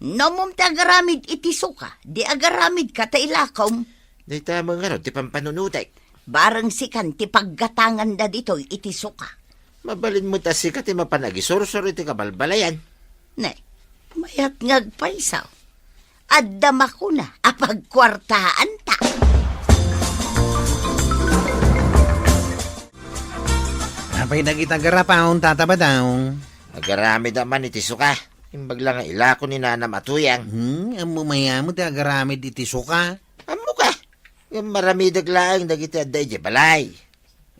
No ammom ti agaramid iti suka, di agaramidka ta ilakawm. Dayta met ngarud ti panpanunutek. Bareng sikan ti paggatanganda ditoy iti suka. Mabalin met a sika ti mapan agisursor iti kabalbalayan. Ne, mayat nga agpayso. Adda makuna a pagkuartaanta. Apay dagita garapaon, Tata Badong? Agaramid man iti suka. Imbag la nga ilako ni Nanam a Tuyang. Hmm, ammo mayamo ti agaramid iti suka? Ammoka. Ngem maramidek laeng dagiti adda idiay balay.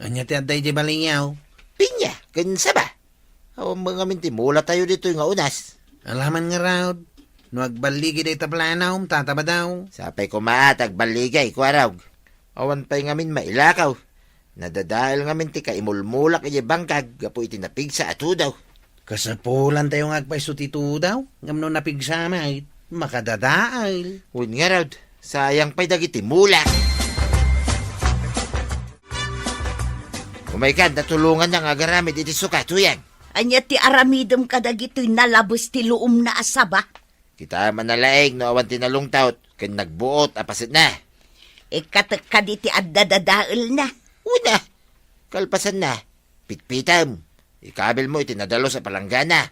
Ania ti adda idiay balayyo? Pinya ken saba. Awan met ngamin ti mulatayo ditoy nga unas. Alaman ngarud, no agballigi dayta planom, Tata Badaw. Sapay koma a ta agballigay, Kuarog. Awan pay ngamin mailakaw. Nadadael ngamin ti kaimulmulak idiay bangkag gapu iti napigsa a tudaw. Kasapulantayo nga agpayso ti tudaw, ngem no napigsa met, makadadael. Wen ngarud, sayang pay dagiti mulak. Umaykan ta tulonganna nga agaramid iti suka, Tuyang. Ania ti aramidem kadagitoy nalabes ti luomna a saba? Kitaem a nalaing no awan ti nalungtot ken nagbuot a pasetna. Ikkatek kadi ti adda dadaelna? Una, kalpasanna, pitpitem. Ikabilmo iti nadalus a palanggana.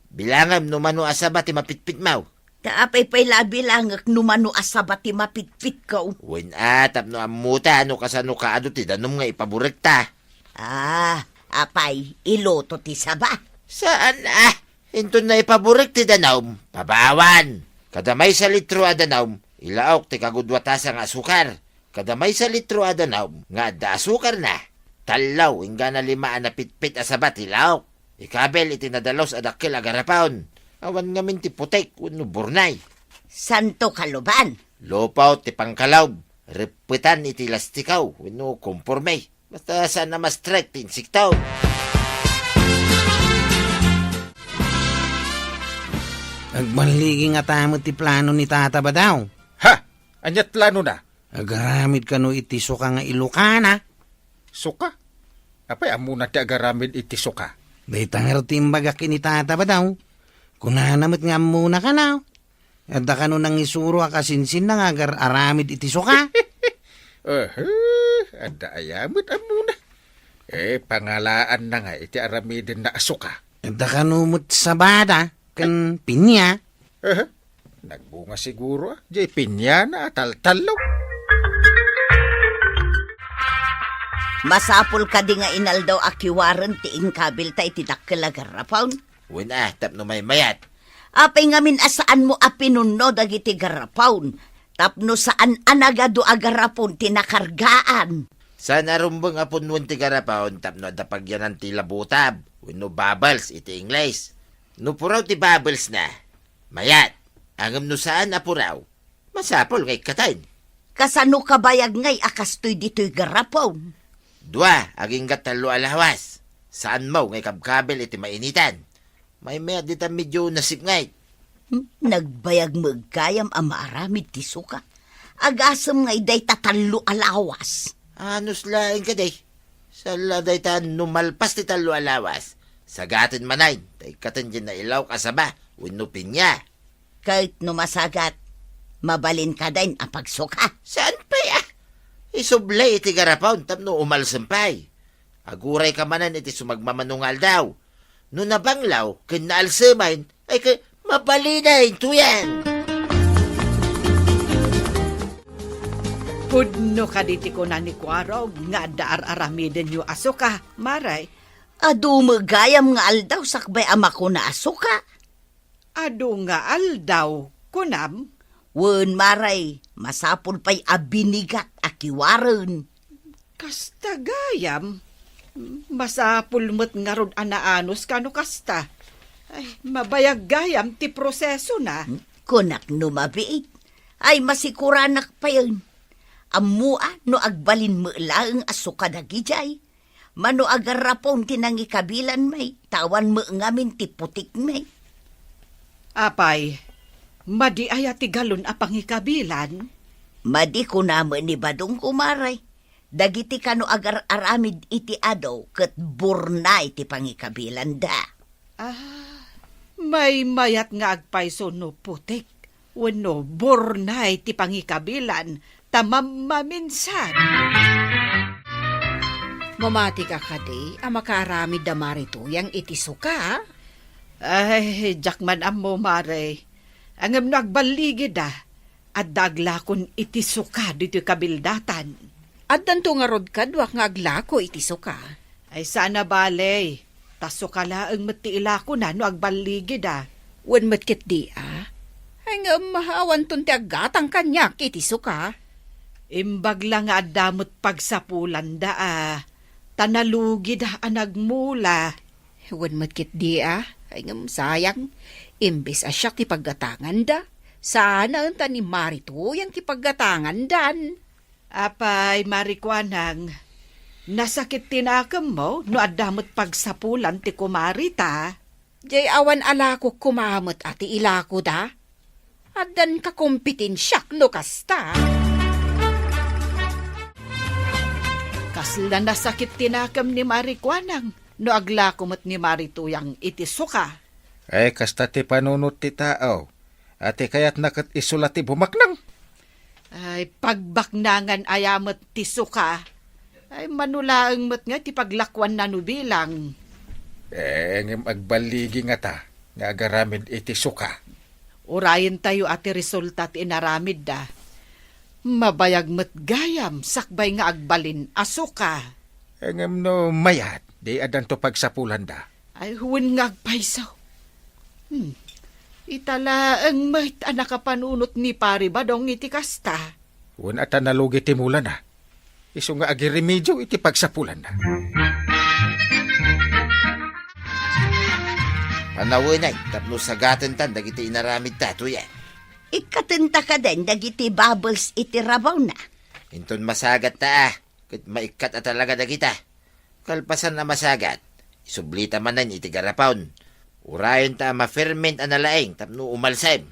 Bilangem no mano a saba ti mapitpitmo. Ta apay pay la a bilangek no mano a saba ti mapitpitko? Wen a, tapno ammota no kasano kaadu ti danum nga ipaburekta. Ah, apay, iluto ti saba? Saan a. Inton naipaburek ti danum, pabawan. Kada maysa litro a danum, ilaok ti kagudua tasa nga asukar. Kada maysa litro a danum nga adda asukarna, tallo inggana lima a napitpit a saba ti ilaok. Ikabil iti nadalus a dakkel a garapon. Awan ngamin ti putik wenno burnay. Santo kaluban. Lupaw ti pangkalob. Reppetan iti lastikaw wenno komporme. Basta saan a ma-strike ti insekto. Agballigi ngata met ti plano ni Tata Badaw. Ha? Ania't planona? Agaramid kano iti suka nga ilokana. Suka? Apay ammona ti agaramid iti suka? Dayta ngarud ti imbagak ken ni Tata Badaw. Kunana met nga ammona kano. Adda kano nangisuro a kasinsinna nga agar-aramid iti suka? Aha, adda aya met ammona. Eh, pangalaanna nga iti aramidenna a suka. Adda kano met sabada ken pinya. Aha, nagbunga siguro, ah. Jay pinyana a taltallo. Masapul kadi nga inaldaw a kiwaren ti inkabilta iti dakkel a garrapon? Wen a, tapno maymayat. Apay ngamin a saanmo a pinunno dagiti garrapon tapno saan a nagadu a garrapon ti nakargaan? Saan a rumbeng a punnoen ti garrapon tapno adda pagyanan ti labutab wenno bubbles iti Ingles. No puraw ti bubblesna, mayat. Ngem no saan a puraw, masapul nga ikkaten. Kasano kabayag ngay a kastoy ditoy garrapon? Dua agingga tallo a lawas. Saanmo nga ikabkabil iti mainitan. Maymayat dita medio nasipnget. Hmm, nagbayag met gayam a maaramid ti suka. Agasem ngay dayta tallo a lawas. Anus laeng kadi. Saan la dayta no malpas ti tallo a lawas, sagaten manen, ta ikkaten ti nailaok a saba wenno pinya. Ket no masagat, mabalin kadi a pagsuka? Saan pay a? Isublay iti garapon tapno umalsem pay. Agurayka manen iti sumagmamano nga aldaw. No nabanglaw ken naalsemen, ay ket mabalinen, Tuyang. Pudno kadi ti kuna ni Kuarog nga adda ar-aramidenyo a suka, Mare? Adu met gayam nga aldaw sakbay a makuna a suka. Adu nga aldaw, kunam? Wen, Mare, masapul pay a binigat a kiwaren. Kasta gayam, masapul met ngarud a naanus kano kasta. Ay, mabayag gayam ti prosesona. Hmm, kunak no mabiit. Ay, masikuranak payen. Ammoa no agbalin met laeng a suka dagidiay. Mano a garrapon ti nangikabilan, may, ta awan met ngamin ti putik, may. Apay, madi aya ti galon a pangikabilan? Madi, kuna met ni Badong, kumare. Dagiti kano agar-aramid iti adu ket burnay ti pangikabilanda. Ah, maymayat nga agpayso no putik wenno burnay ti pangikabilan ta mammaminsan. Mamatika kadi a makaaramid da Mare Tuyang iti suka? Ay, diak man ammo, Mare. Ngem no agballigida, adda aglakon iti suka ditoy kabildatan. Addanto ngarud kaduak nga aglako iti suka. Ay, saan a bale, ta suka laeng met ti ilakona no agballigida. Wen met ketdi a? Ay, ngem awanton ti aggatang kaniak iti suka. Imbag la nga adda met pagsapulanda a, ta nalugida a nagmula. Wen met ketdi a, ay ngem sayang, imbes a siak ti paggatanganda, saan ta ni Mari Tuyang ti paggatangandan. Apay, Mari Kuanang, nasakit ti nakemmo no adda met pagsapulan ti kumarita? Jay awan a lakok koma met a ti ilakoda. Addan kakompetensiak no kasta. Kasla nasakit ti nakem ni Mari Kuanang no aglako met ni Mari Tuyang iti suka. Ay, kasta ti panunot ti tao. A ti kayatna ket isu la ti bumaknang. Ay, pagbaknangan aya met ti suka. Ay, mano laeng met nga ti paglakuanna no bilang. Eh, ngem agballigi ngata nga agaramid iti suka. Urayentayo a ti resulta ti inaramidda. Mabayag met gayam sakbay nga agbalin a suka. Eh, ngem no mayat, di addanto pagsapulanda. Ay, wen nga agpayso. Hmm. Ita laeng met a nakapanunot ni Pari Badong iti kasta. Wen a ta nalugi ti mulana. Isu nga agiremedio iti pagsapulanna. Panawenay tapno sagatentan dagiti inaramidta, Tuyang. Ikkatenta kaden dagiti bubbles iti rabawna. Inton masagatta a, ket maikkat a talaga dagita. Kalpasan a masagat, isublita manen iti garapon. Urayenta a ma-ferment a nalaing tapno umalsem.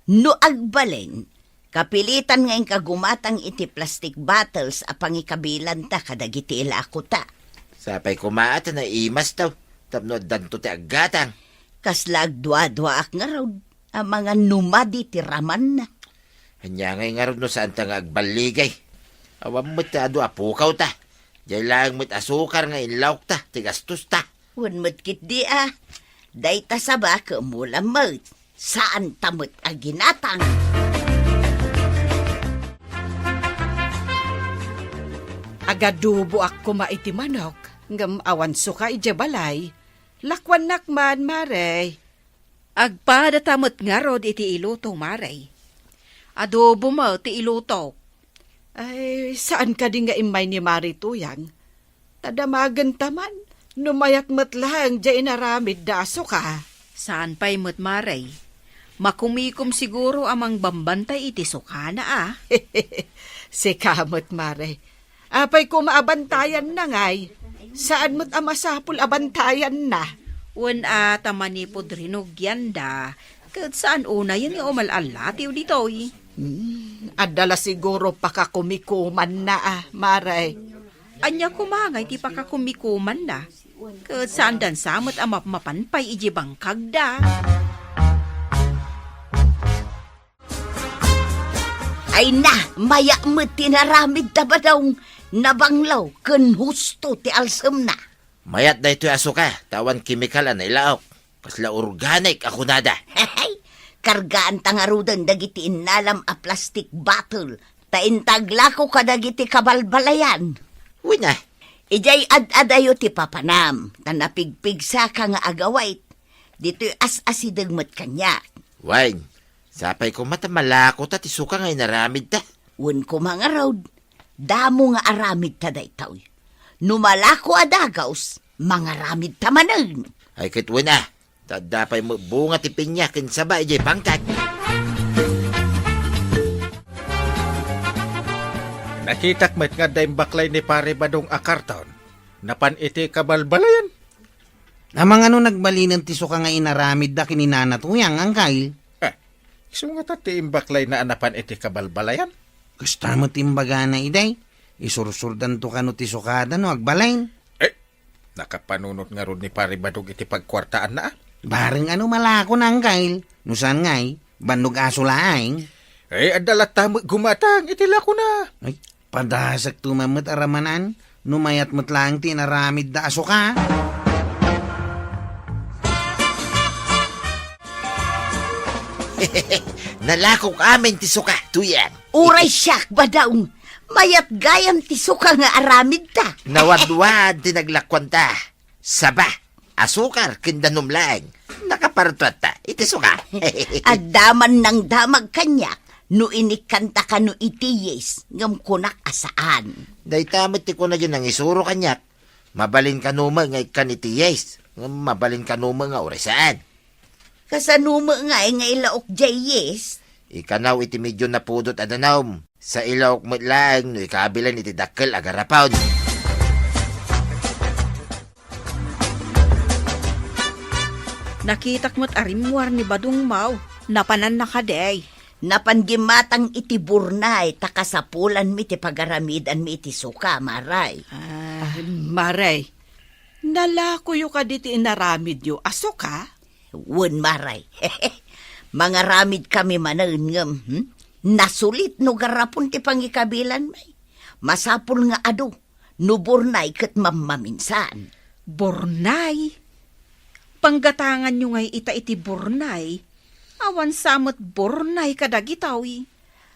No agbalin, kapilitan nga inka gumatang iti plastic bottles a pangikabilanta kadagiti ilakota. Sapay koma a ta naimastaw tapno addanto ti aggatang. Kasla agduaduaak ngarud a mangan no madi ti ramanna. Ania ngay ngarud no saanta nga agballigay? Awan met ti adu a pukawta. Diay laeng met asukar nga inlawkta ti gastosta. Wen met ketdi a, dayta saba ket mula met, saanta met a ginatang. Agaduboak koma iti manok, ngem awan suka idiay balay. Lakuannak man, Mare. Agpadata met ngarud iti iluto, Mare. Adobo met ti iluto. Ay, saan kadi nga immay ni Mari Tuyang? Ta damagenta man, no mayat met laeng diay inaramidda a suka. Saan pay met, Mare. Makumikom siguro a mangbambantay iti sukana a. Sika met, Mare. Apay koma a bantayanna ngay? Saan met a masapul a bantayanna? Wen a ta manipud rinugianda, ket saan unayen nga umal-allatiw ditoy. Hmm, adda la siguro pakakumikumanna a, Mare. Ania koma ngay ti pakakumikumanna? Ket saandan sa met a mapmapan pay idiay bangkagda. Ay na, mayat met ti inaramidta, Badong. Nabanglo ken husto ti alsemna. Mayat daytoy a suka, ta awan kemikal a nailaok. Kasla organic a kunada. Kargaanta ngaruden dagiti innalam a plastic bottle, ta inta aglako kadagiti kabalbalayan. Wen a. Idiay ad-adayo ti papanam, ta napigpigsaka nga agawid. Ditoy as-asideg met kaniak. Wen, sapay koma ta malakota ti suka nga inaramidta. Wen koma ngarud, damo nga aramidta daytoy. No malako a dagaws, mangaramidta manen. Ay ket wen a, ta adda pay met bunga ti pinia ken saba idiay bangkag. Nakitak met nga adda imbaklay ni Pare Badong a karton. Napan iti kabalbalayan. Amangan no nagbalinen ti suka nga inaramidda ken ni Nana Tuyang, Angkel? Eh, isu ngata ti imbaklayna a napan iti kabalbalayan? Kasta met imbagana idi, isursurdanto kano ti sukada no agbalin. Eh, nakapanunot ngarud ni Pare Badong iti pagkuartaanna, a? Bareng a no malakona, Angkel. No saan ngay, bannog aso laeng. Eh, adda latta met gumatang iti lakona. Ay, padasekto man met a ramanan, no mayat met laeng ti inaramidda a suka. Nalakok amin ti suka, Tuyang. Uray siak, Badong. Mayat gayam ti suka nga aramidta. Nawadwad ti naglakuanta. Saba, asukar, ken danum laeng. Nakapartuatta iti suka. Adda man nangdamag kaniak no inikkanta kano iti yeast, ngem kunak a saan. Dayta met ti kunada nangisuro kaniak. Mabalin kano met nga ikkan iti yeast. Ngem mabalin kano met nga uray saan. Kasano met ngay nga ilaok jay yeast? Ikanaw iti medio napudot a danum. Sa ilaok met laeng no ikabilen iti dakkel a garapon. Nakitak met a rimmuar ni Badong Maw. Napananna kadi? Napan gimmatang iti burnay ta kasapulanmi ti pagaramidanmi iti suka, Maray. Ah, Maray, nalakoyo kadi ti inaramidyo a suka? Wen, Maray. Mangaramidkami manen ngem, hmm? Nasulit no garapon ti pangikabilanmi. Masapul nga adu, no burnay ket mammaminsan. Burnay? Panggatanganyo ngay ita iti burnay? Awan sa met burnay kadagitoy.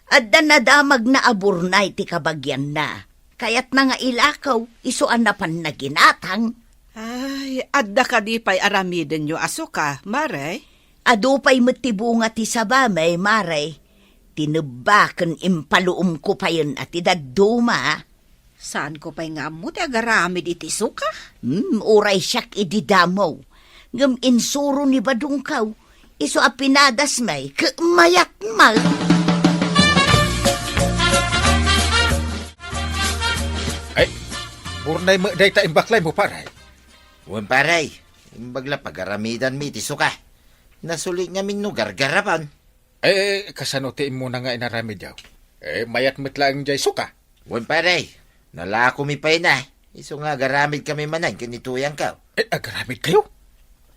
Adda nadamagna a burnay ti kabagianna. Kayatna nga ilakew, isu a napanna ginatang. Ay, adda kadi pay aramidenyo a suka, Maray? Adu pay met ti bunga ti sabami, Maray. Tinebba ken impaluomko payen a ti dadduma. Saanko pay nga ammo ti agaramid iti suka? Hmm, uray siak idi damo. Ngem insuro ni Badongko, isu a pinadasmi ket mayatmi. Ay, burnay met dayta imbaklaymo, pare. Wen, pare. Imbag la pagaramidanmi iti suka. Nasulit ngamin no gargarapon. Eh, kasano ti immuna nga inaramidyo? Eh, mayat met laeng jay suka. Wen, pare, nalakomi pay na. Isu nga agaramidkami manen ken ni Tuyangko. Eh, agaramidkayo?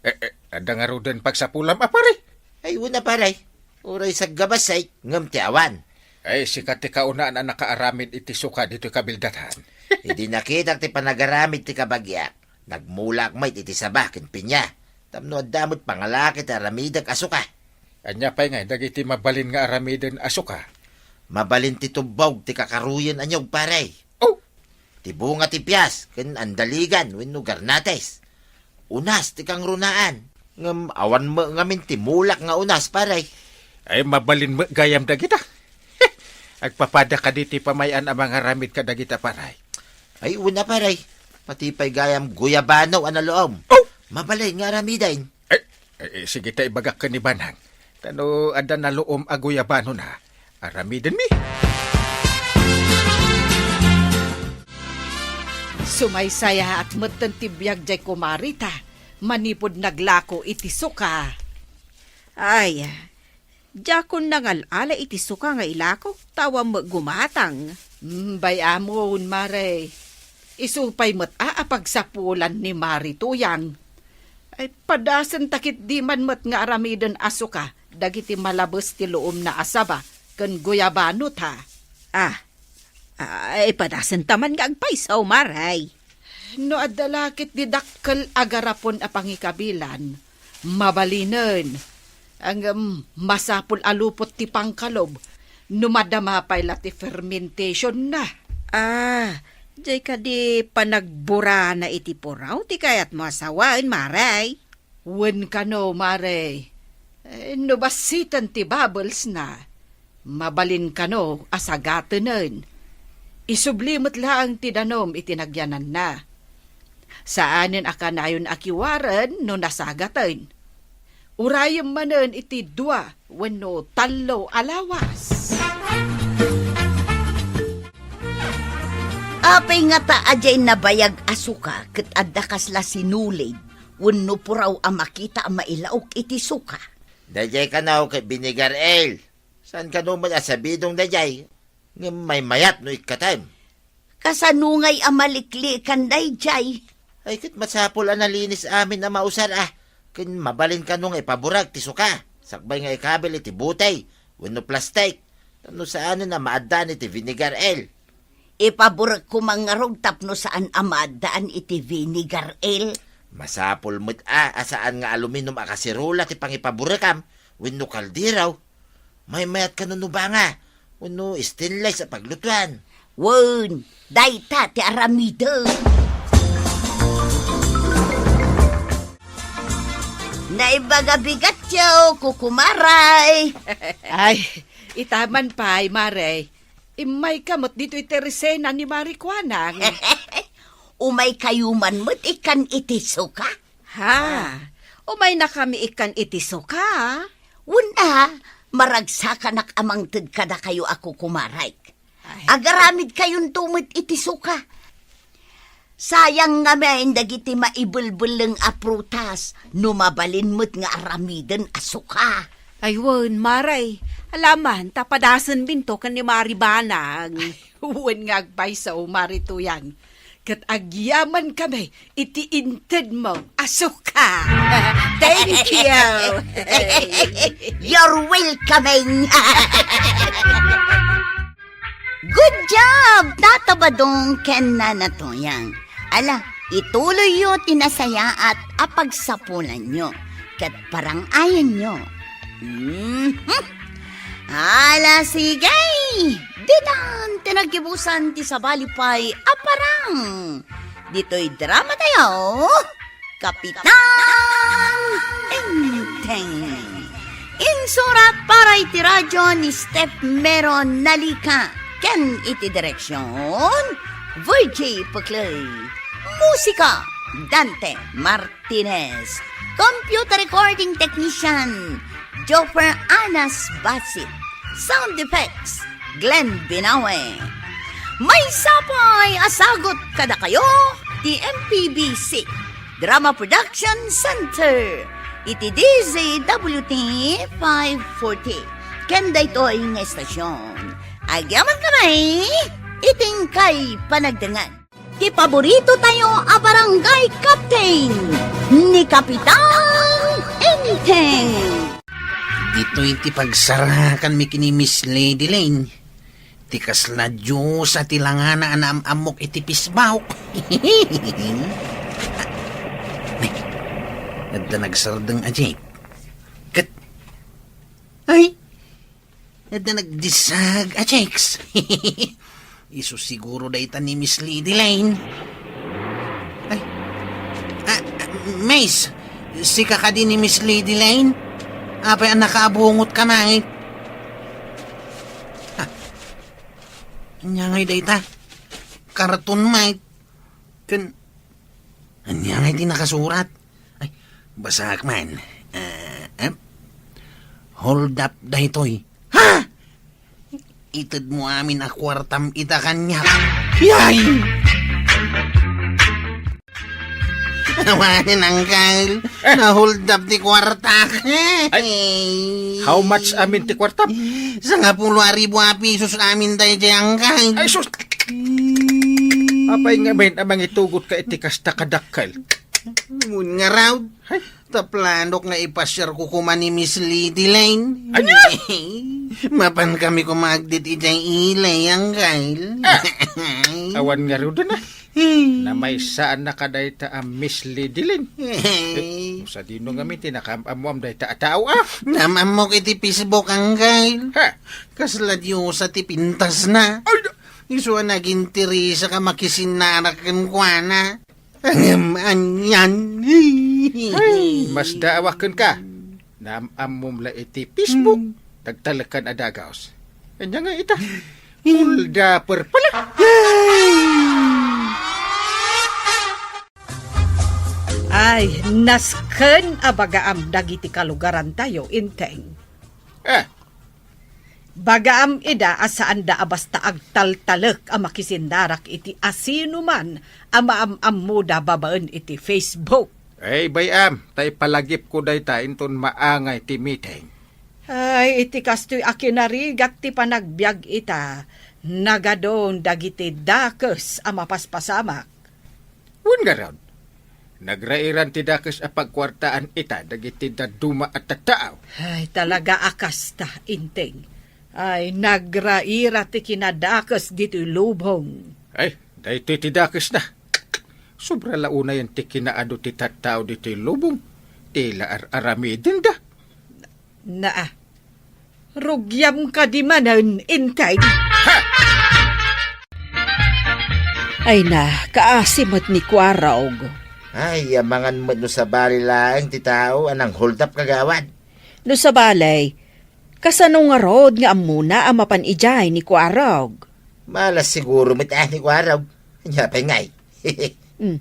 Eh, eh, adda ngaruden pagsapulam a, pare? Ay, wen a, pare. Uray saggabasay, ngem ti awan. Ay, sika ti kaunaan a nakaaramid iti suka ditoy kabildatan. Idi nakitak ti panagaramid ti kabagiak, nagmulaak met iti saba ken pinia, tapno adda met pangalaki ti aramidek a suka. Ania pay ngay dagiti mabalin nga aramiden a suka? Mabalin ti tubbog ti kakaruyen a niyog, pare. Oh! Ti bunga ti pias ken andaligan wenno garnates. Unas ti kangrunaan, ngem awan met ngamin ti mulak nga unas, pare. Ay, mabalin met gayam dagita. Agpapada kadi ti pamay-an a mangaramid kadagita, pare. Ay, wen a, pare. Pati pay gayam guyabano a naluom. Oh! Mabalin nga aramiden. Eh, eh, sige ta ibagak ken ni Banang. Ta no adda naluom a guyabanona, aramidenmi. Sumaysayaat metten ti biag jay kumarita manipud naglako iti suka. Ay, diakon nangal-ala iti suka nga ilako, ta awan met gumatang. Mm, bay-amon, Mare. Isu pay met a, a pagsapulan ni Mari Tuyang. Ay, padasenta ketdi man met nga aramiden a suka dagiti malabes ti luomna a saba ken guyabano ta. Ah, ay, padasenta man nga agpayso, Mare. No adda la ketdi dakkel a garapon a pangikabilan, mabalinen. Ngem masapul a lupot ti pangkalob no madama pay la ti fermentationna. Ah, jay kadi panagburana iti puraw ti kayatmo a sawaen, Mare? Wen kano, Mare. Eh, no bassiten ti bubblesna, mabalin kano a sagatenen. Isubli met laeng ti danum iti nagyananna. Saanen a kanayon a kiwaren no nasagaten. Urayem manen iti dua wenno tallo a lawas. Apay ngata a jay nabayag a suka ket adda kasla sinulid wenno puraw a makita a mailaok iti suka? Dayjay kano ket vinegar ale. Saan kano met a sabidong dayjay? Ngem maymayat no ikkatem. Kasano ngay a maliklikan dayjay? Ay, ket masapul a nalinis amin a mausar a, ken mabalin kano nga ipaburek ti suka, sakbay nga ikabil iti butey wenno plastik, tapno saanen a maaddaan iti vinegar ale. Ipaburek koma ngarud tapno saan a maaddaan iti vinegar ale. Masapul met a, a saan nga aluminum a kaserola ti pangipaburekam wenno kaldero. Maymayat kano no banga wenno stainless a paglutuan. Wen, dayta ti aramidem. Naimbag a bigatyo, kukumaray. Ay, ita man pay, Mare. Immayka met ditoy ti resena ni Mari Kuanang. Umaykayo man met ikkan iti suka? Ha? Umaynakami ikkan iti suka? Wen a, maragsakanak a mangted kadakayo a kukumarek. Ay. Agaramidkayonto met iti suka. Sayang ngamin dagiti maibelbelleng a prutas no mabalin met nga aramiden a suka. Ay, wen, Mare. Alaman, ta padasenminto ken ni Mari Banang. Ay, wen nga agpayso, Mari Tuyang. Ket agyamankami iti intedmo a suka. Thank you. You're welcoming. Good job, Tata Badong ken Nana Tuyang. Ala, ituloyyo ti nasayaat a pagsapulanyo ket parang-ayanyo. Mhm. Ala, sige! Ditan ti naggibusan ti sabali pay a parang. Ditoy drama tayo, Kapitan Enteng. Insurat para iti radyo ni Steph Meron Nalika ken iti direksyon, Virgie Puclay. Musika, Dante Martinez. Computer recording technician, Joffer Anas Basit. Sound effects, Glenn Binawe. Maysa pay a sagut kadakayo ti M P B C Drama Production Center iti D Z W T five forty. Ken daytoy nga estasyon, agyamankami iti inkay panagdengngeg. Ti paborito tayo a barangay captain, ni Kapitan Enteng. Ditoy ti pagsarakanmi ken ni Miss Lady Lane. Ti kasla Dios a ti langana a naam-ammok iti pisbaok. Ay, adda nagsardeng a Jake. Ket, ay, adda nagdisag a Jakes. Isu siguro dayta ni Miss Lady Lane. Ay, ah, ah, Miss, sika kadi ni Miss Lady Lane? Apay a nakaabungot ka, mangit? Ah, ania ngay dayta? Karton, mangit. Ken, ania ngay ti nakasurat? Ay, basaak man. Ah, em? Hold up daytoy. Ha? Itedmo amin a kuartam ita kaniak. Yay! Awanen, Uncle. Eh. Na-hold up ti kuartak. Ay, how much amin ti kuartam? Sangapulo a ribu a pesos amin daydiay, Uncle. Ay, sus! Apay ngamin a mangitugot ka iti kasta kadakkel? Wen ngarud, ay, ta planok nga ipasiarko koma ni Miss Lady Lane. Ania? Mapankami koma agdit idiay ili, Uncle. Ah, awan ngaruden, ah. Namaysaanna kadayta a Miss Lady Lane. Eh, sadino ngamin ti nakaam-ammoam dayta a tao, ah? Naam-ammok iti Facebook, Uncle. Ha? Kasla diosa ti pintasna. Ay, da- Isu a naginteresak a makisinnarak kenkuana. Ngem anian? Ay, masdaawak kenka. Naam-ammom la iti Facebook. Hmm. Nagtalekkan a dagus. Ania nga ita? Hmm. Hold up pala. Ay, nasken a bagaam dagiti kalugarantayo, Enteng. Eh, Bagaam ida a saanda a basta agtaltalek a makisinnarak iti asinoman a maam-ammoda babaen iti Facebook. Ay, bay-am, ta ipalagipko dayta inton maangay ti meeting. Ay, iti kastoy a kinarigat ti panagbiag ita, nagadun dagiti dakes a mapaspasamak. Wen ngarud, nagrairan ti dakes a pagkuartaan ita dagiti dadduma a tattao. Ay, talaga a kasta, Enteng. Ay, nagraira ti kinadakes ditoy lubong. Ay, daytoy ti dakesna. Sobra la unayen ti kinaadu ti tattao ditoy lubong. Ti la ar-aramidenda. Naa, rugiam kadi manen, Enteng. Ha! Ay na, kaasi met ni Kuarog. Ay, amangan met no sabali laeng ti tao a nang-hold up, kagawad. No sabali, kasano ngarud nga ammona a mapan idiay ni Kuarog? Malas siguro met a ni Kuarog. Ania pay ngay? Hmm.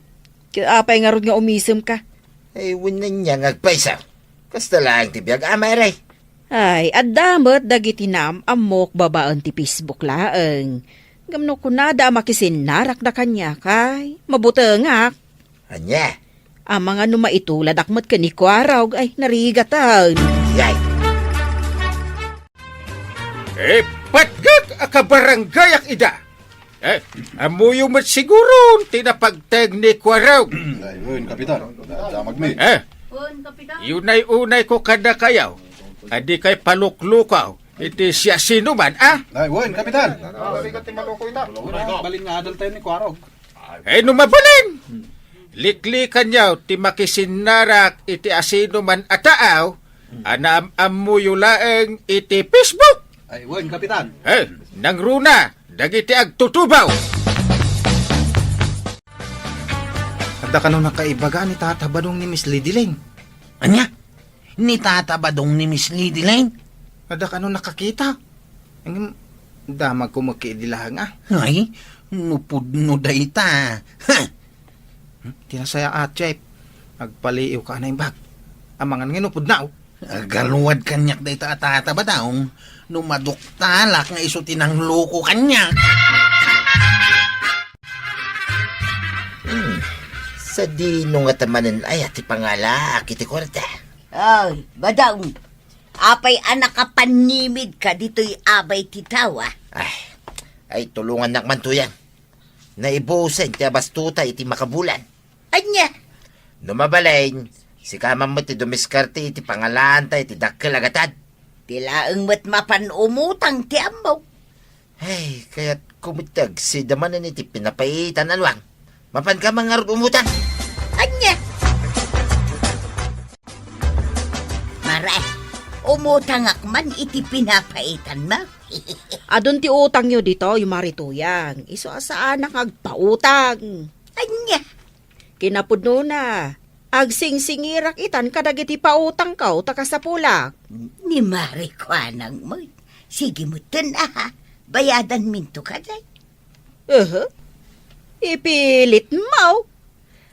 Ket apay ngarud nga umisem ka? Ay, wen ania nga agpayso. Kasta laeng ti biag, a, Mare. Ay, adda met dagiti naam-ammok babaen ti Facebook laeng. Ngem no kunada a makisinnarakda kaniak, ay, mabutengak. Ania? Amangan no maituladak met ken ni Kuarog, ay, narigatan. Yay! Eh, patgek a kabaranggayak ida. Eh, ammoyo met siguron ti napagteg ni Kuarog. Ay, wen, Kapitan. Damag mi. Eh, Wen, Kapitan. Unay-unay ko kadakayo. Adi kay paluklukaw. Iti siasinoman, a? Ay, wen, Kapitan. Balikat ti maluko ita. Balin nga adal tayo ni Kuarog. Eh, no mabalin! Liklikanyo ti makisinnarak iti asinoman a taaw, a naam-ammoyo laeng iti Facebook. Ay, wen, Kapitan. Eh, nangruna, dagiti agtutubaw. Adda kano nakaibaga ni Tata Badong ni Miss Lady Lane? Ania? Ni Tata Badong ni Miss Lady Lane? Adda kano nakakita? Ngem, damagko met ket idi laeng, a. Ay, no pudno dayta. Ha! Hmm, ti nasayaat, Chef. Agpaliiwka a naimbag. Amangan nga no pudno. Agaluad kaniak dayta a Tata Badong, no maduktalak nga isu ti nangloko kaniak. Hmm, sadino ngata manen aya ti pangalaak iti kuarta? Ay, Badong, apay a nakapannimidka ditoy abay ti tao, a? Ay, ay, tulongannak man, Tuyang. Naibusen ti abastota iti makabulan. Ania? No mabalin, sika man met ti dumiskarte iti pangalaanta iti dakkel a gatad. Ti laeng met mapan umutang ti ammok. Ay, kayatko met ti agsida manen iti pinapaitan a nuang. Mapanka man ngarud umutang? Ania? Mare, umutangak man iti pinapaitanmo. Adun ti utangyo ditoy, Mare Tuyang. Isu a saanak nga agpautang. Ania? Kinapudnona, agsingsingirak itan kadagiti pautangko ta kasapulak. Ni Mare kuanang met. Sige metten, aha. Bayadanminto kadi. Uhu. Ipilitmo.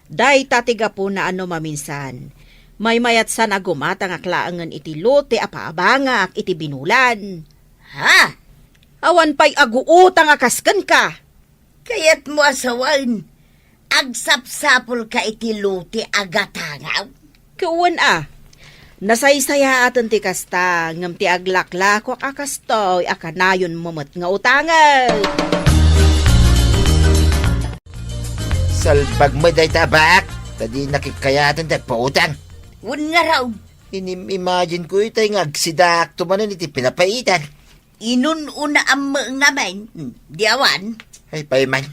Dayta ti gapuna a no maminsan, maymayatsan a gumatangak laengen iti lote a paabangak iti binulan. Ha? Awan pay aguutang a kas kenka. Kayatmo a sawen, agsapsapulka iti lote a gatangaw? Ket wen a, nasaysayaaten ti kasta, ngem ti aglaklakoak a kastoy a kanayonmo met nga utangen. Salbag met dayta a baak, ta di nakikkayaten ti agpautang. Wen ngarud. Inim-imagine ko itay nga agsidaakto manen iti pinapaitan. Inun-unaam met ngamin, hmm, di awan? Ay, pay man.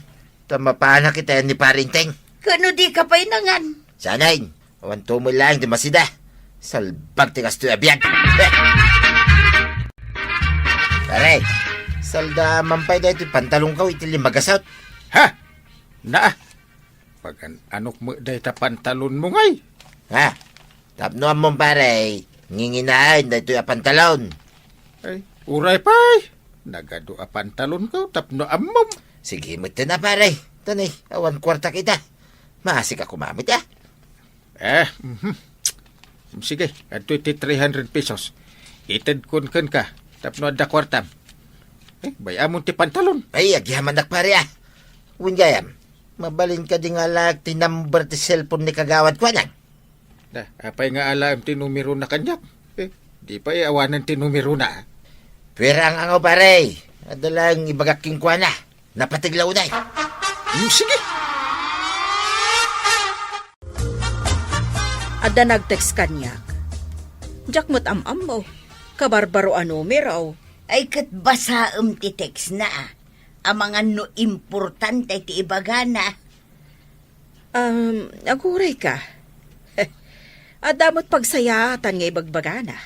Ta mapanak itayan ni Parinteng. Kano di ka pay nangan? Sanay, awan tumol laeng ti masida. Salbag ti kastoy a biag. Pare, salda man pay daytoy pantalonko iti limmagasot. Ha? Naa, pagan-anok met dayta pantalonmo ngay? Ha? Tapno ammom, pare, nginginaen daytoy a pantalon. Ay, uray pay. Nagadu a pantalonko tapno ammom. Sige metten a, pare. Tanay, awan kuartak ita. Maasik a kumamit, a. Eh, mhm. Sige, adtoy ti three hundred pesos. Itedkon kenka tapno adda kuartam. Eh, bay-amon ti pantalon. Ay, agyamanak, pare, a. Wen gayam, mabalin kadi nga alaek ti number ti cellphone ni Kagawad Kuanang? Da, apay nga alaem ti numerona kaniak? Eh, di pay awanen ti numerona. Pira nga angaw, pare? Adda laeng ibagak kenkuana. Napateg la unay. Hmm, sige. Adda nag-text kaniak. Diak met am-ammo. Kabarbaro a numero. Ay, ket basaem ti text na, a. Amangan no importante ti ibagana. Um, aguray ka. Adda met pagsayaatan nga ibagbagana.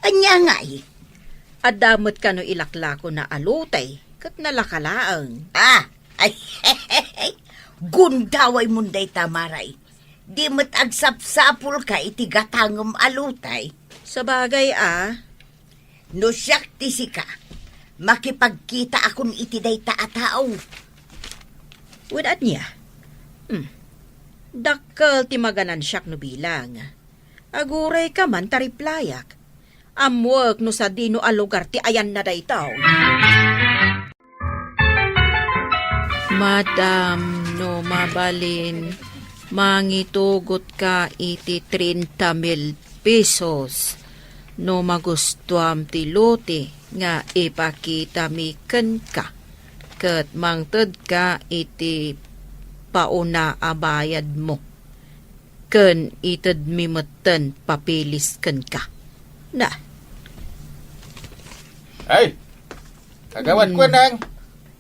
Ania ngay? Adda met kano ilaklakona a lote, ket nalaka laeng. Ah, ay, gundaway mon dayta, Mare. Di met agsapsapulka iti gatangem a lote. Sabagay, a. No siak ti sika, makipagkitaakon iti dayta a tao. Wen ania? Hmm. Dakkel ti maganansiak no bilang. Agurayka man ta replyak. Ammoek no sadino a lugar ti ayanna daytoy. Madam, no mabalin, mangitugotka iti treinta mil pesos no magustuam ti lote nga ipakitami kenka, ket mangtedka iti pauna a bayadmo, ken itedmi metten papeles kenka. Na. Ay, kagawad Hmm. ko, nang.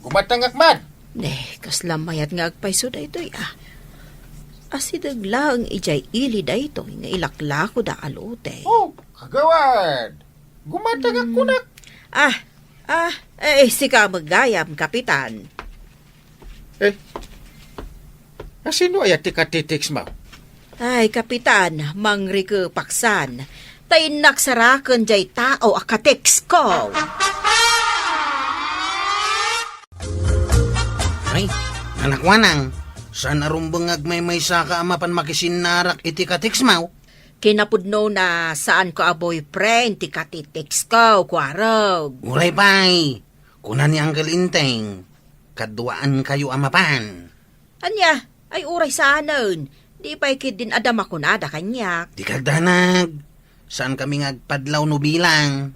Gumatangak man. Ne, kasla mayat nga agpayso daytoy, ah. Asideg laeng idiay ili daytoy nga ilaklakoda a lote. Oh, kagawad. Gumatangak Hmm. kunak. Ah, ah, eh, sika met gayam, Kapitan. Eh, asino aya ti katitext mo? Ay, Kapitan, mangrikepaksan. Ta innak saraken jay tao a katext ko. Ay, anak wanang, saan a rumbeng nga agmaymaysa ka a mapan makisinnarak iti katext mo? Kinapudno na saan ko a boyfriend ti katitext ko, Kuarog. Uray pay, kuna ni Uncle Inteng, kaduaan kayo a mapan. Ania, ay uray saanen. Di pay ketdin adda makunada kaniak. Di kagdanag. Saan kami nga agpadlaw no bilang?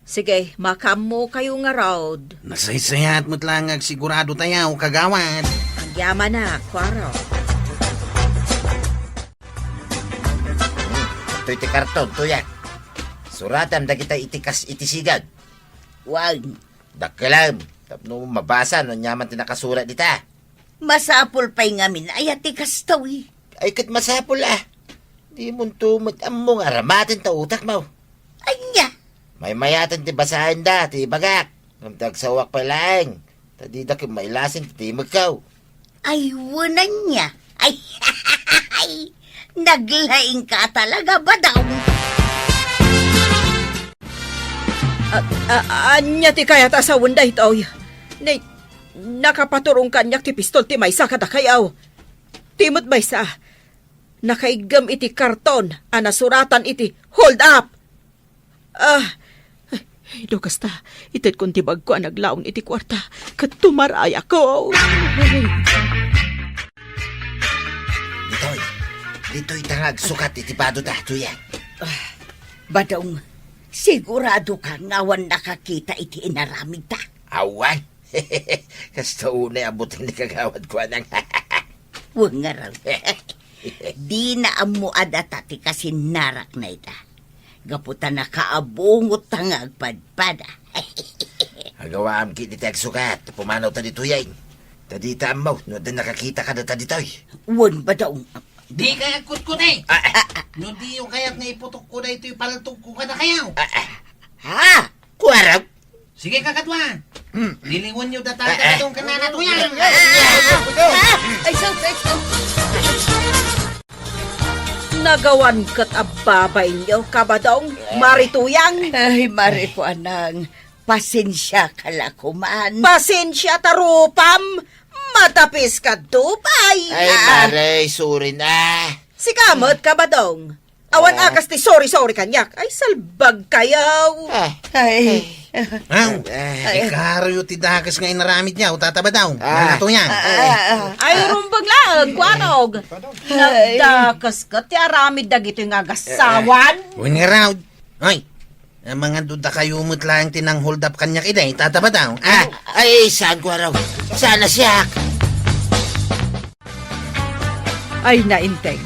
Sige, makaammo kayo ngarud. Nasaysayat met lang nga agsigurado tayo, kagawad. Agyamanak, Kuarog. Toy ti karton, tuyak. Suratam dagita iti kas iti sigad. Wan. Dakkelam, tapno mabasa no aniaman ti nakasurat dita. Masapul pay ngamin aya ti kastoy. Ay, ket masapul, ah. Di monto met ammo nga aramaten ta utak mo. Ania? Maymayaten ti basaen da, ti ibagak. Ngem ti agsawak pay laeng, ta dida ket mailasin ti timekko. Ay, wenannya. Ay, naglaing ka talaga, Badong. A-, a-, ania ti kayat a sawen daytoy? Ni, nakapaturong kaniak ti pistol ti maysa kadakayo. Ti met maysa, nakaiggem iti karton a nasuratan iti hold up. Ah, ay, no kasta, itedkon ti bagko a naglaon iti kuarta, ket tumaray ako. Ditoy, ditoy ta nga agsukat iti bado da, tuyak. Ah, Badong, sigurado ka nga awan nakakita iti inaramid ta? Awan. Kasta unay a buteng ni kagawad ko, anang. Wen ngarud. Dina ammo a data ti kasinnarak na ita. Gapu ta nakaabungot ta nga agpadpada. Agawaam ket iti agsukat, pumanaw ta ditoy, ay. Ta dita ammo, no adda nakakita kadata ditoy. Wen, Badong. Di kay agkutkuti. Ah, ah. No diyo kayat nga iputok ko daytoy paltog ko kadakayo. Ah, ah. Ha? Kuarog? Sige, kakadwa. Hmm. Liliwen yo data, eh, eh. Itong kanana to yan. Ah, ah, ah, ah. Ay, sus, ay, sus. Nagawan ket a babainyo, Kabadong, Mari Tuyang. Ay, Mari ko, anang. Pasensia ka la kuman. Pasensia ta rupam. Matapis ka, Dupay. Ay, ah. Mari, sorry na. Sika met, Kabadong. Awan, ah, a kas ti sorry-sorry kaniak. Ay, salbag kayo. Ah. Ay. Aw, ay. Ikaruyo ti dakes nga inaramid niya, o Tata Badong. Ah. Nanato niya. Ah, ah, ah. Ay, rumbeng laeng, Kuarog. Ay. Nagdakes ket ti aramid dagitoy nga agasawan. Wen nga raw. Ay, amangan duda kayo met laeng ti nang-hold up kaniak iday, Tata Badong. Ah. Ay, saan ko araw? Sana siak? Ay, nainteng,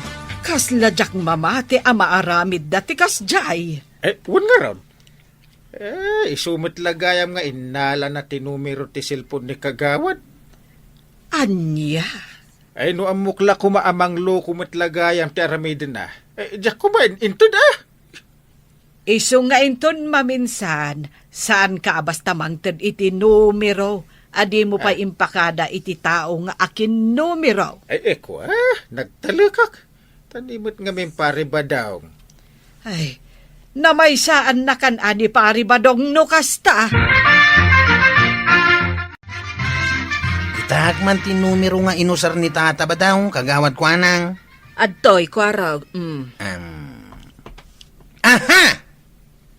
kasla diak mamati a maaramid da ti kasdiay. Eh, wen ngarud. Eh, isu met la gayam nga innala na ti numero ti cellphone ni Kagawad. Ania? Ay, no ammok la koma a mangloko met la gayam ti aramiden na. Eh, diak koma in-, inted, ah. Isu nga inton maminsan, saanka a basta mangted iti numero a dimo pay Ah. impakada iti tao nga akin numero. Ay, eko, ah, nagtalekak. Tani met ngamin Pari Badong. Ay, namaysaannakan a ni Pari Badong no kasta. Iti Ittak man ti numero nga inusar ni Tata Badaw, Kagawad Kuanang. Adtoy, Kuarog. Mm. Am. Aha!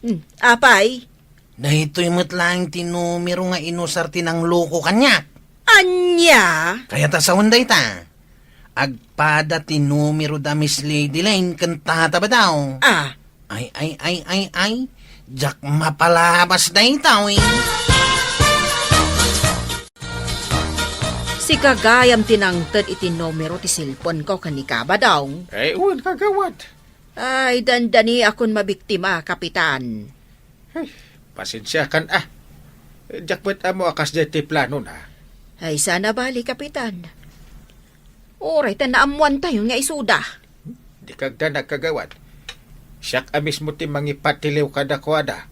Mm, apay? Daytoy met laeng ti numero nga inusar ti nangloko kaniak. Ania? Kayat a sawen dayta. Agpada ti numero da Miss Lady Lane ken Tata Badaw. Ah. Ay, ay, ay, ay, ay. Diak mapalabas daytoy. Sika gayam ti nangted iti numero ti cellphone ko ken ni Kabadaw. Ay, wen, Kagawad. Ay, dandaniakon mabiktima, Kapitan. Ay, pasensiakan, a. Diak met ammo a kasdiay ti planona. Ay, saan a bale, Kapitan. Uray ta naammoantayon nga isuda. Dika agdanag, Kagawad. Siak a mismo ti mangipatiliw kadakuada.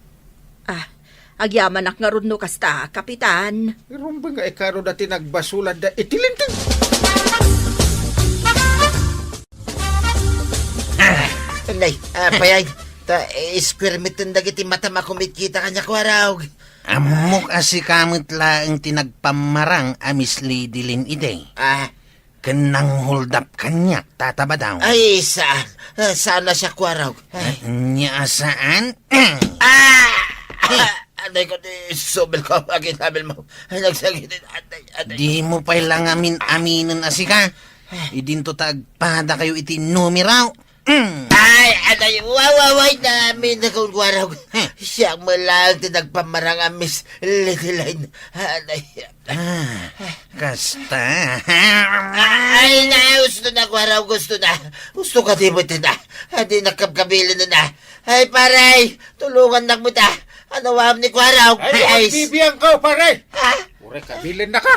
Ah, agyamanak ngarud no kasta, Kapitan. Rumbeng nga ikaruda ti nagbasolanna iti Linteg. Nay, apay ay, ta, eh, square meter dagiti matam a kumitkita kaniak, Kuarog. Ammok a sika met laeng ti nagpammarang a Miss Lady Lynn idi. Ah. Ken nanghuldap kaniak, Tata Badaw. Ay, saan? Ah, saan a siak, Kuarog? Ay. Ania a saan? Ah! Aday ko, ti subil ko, agin-abil mo. Ay, nagsakit. Aday, aday. Dimo pay la ngamin aminen a sika. Idinto ta agpada kayo iti numero. Mm. Ay, aday, wawaway na amin na kung Kuarog. Hmm. Siya mo lang ti nagpamarang a Miss Lady Line. Aday. Ah, kasta. Ay, na, gusto na, Kuarog, gusto na. Gusto ka di mo ito na. Adi nakabkabilin na na. Ay, pare, tulungan na mo ta. Ano, wam ni Kuarog? Ay, Ay, bibiyan ko, pare. Ha? Uray, kabilin na ka.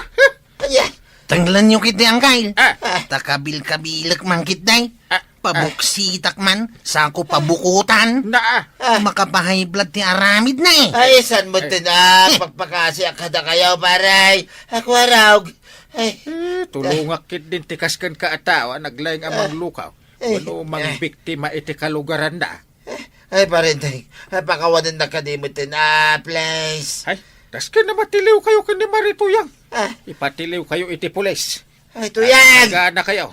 Anya? Tanglan yo kiti, Angkay. Ah. Ta kabil-kabilek man kit, day. Ah. Pabuksitak man, sako pabukutan. Na, ah. Ah. Makapahay blood ti aramid na, eh. Ay, san mo Eh. tina, Eh. pagpakasi a kada kayo, pare? Ako, Kuarog. Ay. Eh, tulungak kit din tikas ken ka a tao, a naglaing a Ah. manglukaw. Eh. Wano mang Eh. biktima iti kalugaran na. Ay, parenteng, ay, pakawanan na kadi met tin, ah, please. Ay, tas ken na matiliw kayo ken ni Marituyang. Ah. Ipatiliw kayo iti pulis. Ay, Tuyang! Agana kayo.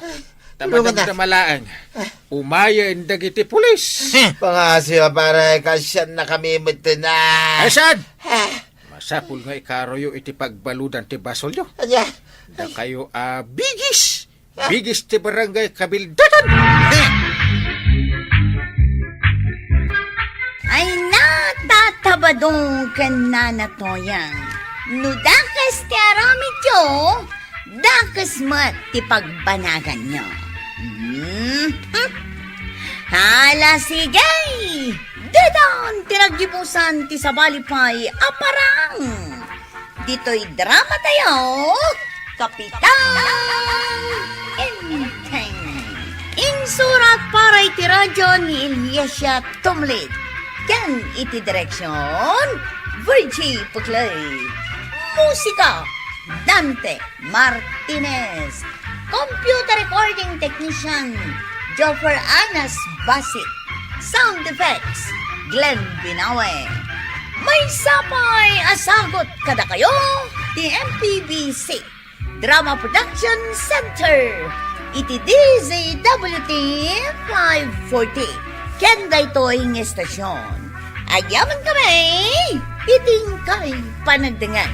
Tulungan na. Tamadamdama laeng. Ah. Umayen dagiti pulis. Pangasiwa, pare, kasian na kami met tin, ah. Ay, saan? Ah. Masapul nga ikaroyo iti pagbaludan ti basolyo. Anya? Da kayo, ah, bigis. Bigis ti barangay kabildatan. Ay, natatabadong ken nanatoyang. No dakes ti aramidyo, dakes met ti pagbanaganyo. Hmm? Hala, sige! Ditan ti naggibusan ti sabali pay a parang. Ditoy drama tayo, Kapitan Enteng. Insurat para iti radyo ni Eliasia Tumlid. Ken iti direksyon, Virgie Puclay. Musika, Dante Martinez. Computer recording technician, Joffer Anas Basit. Sound effects, Glenn Binawe. Maysa pay a sagut kadakayo ti M P B C Drama Production Center iti D Z W T five forty. Ken daytoy nga estasyon, agyaman kami iti inkay panagdengngeg.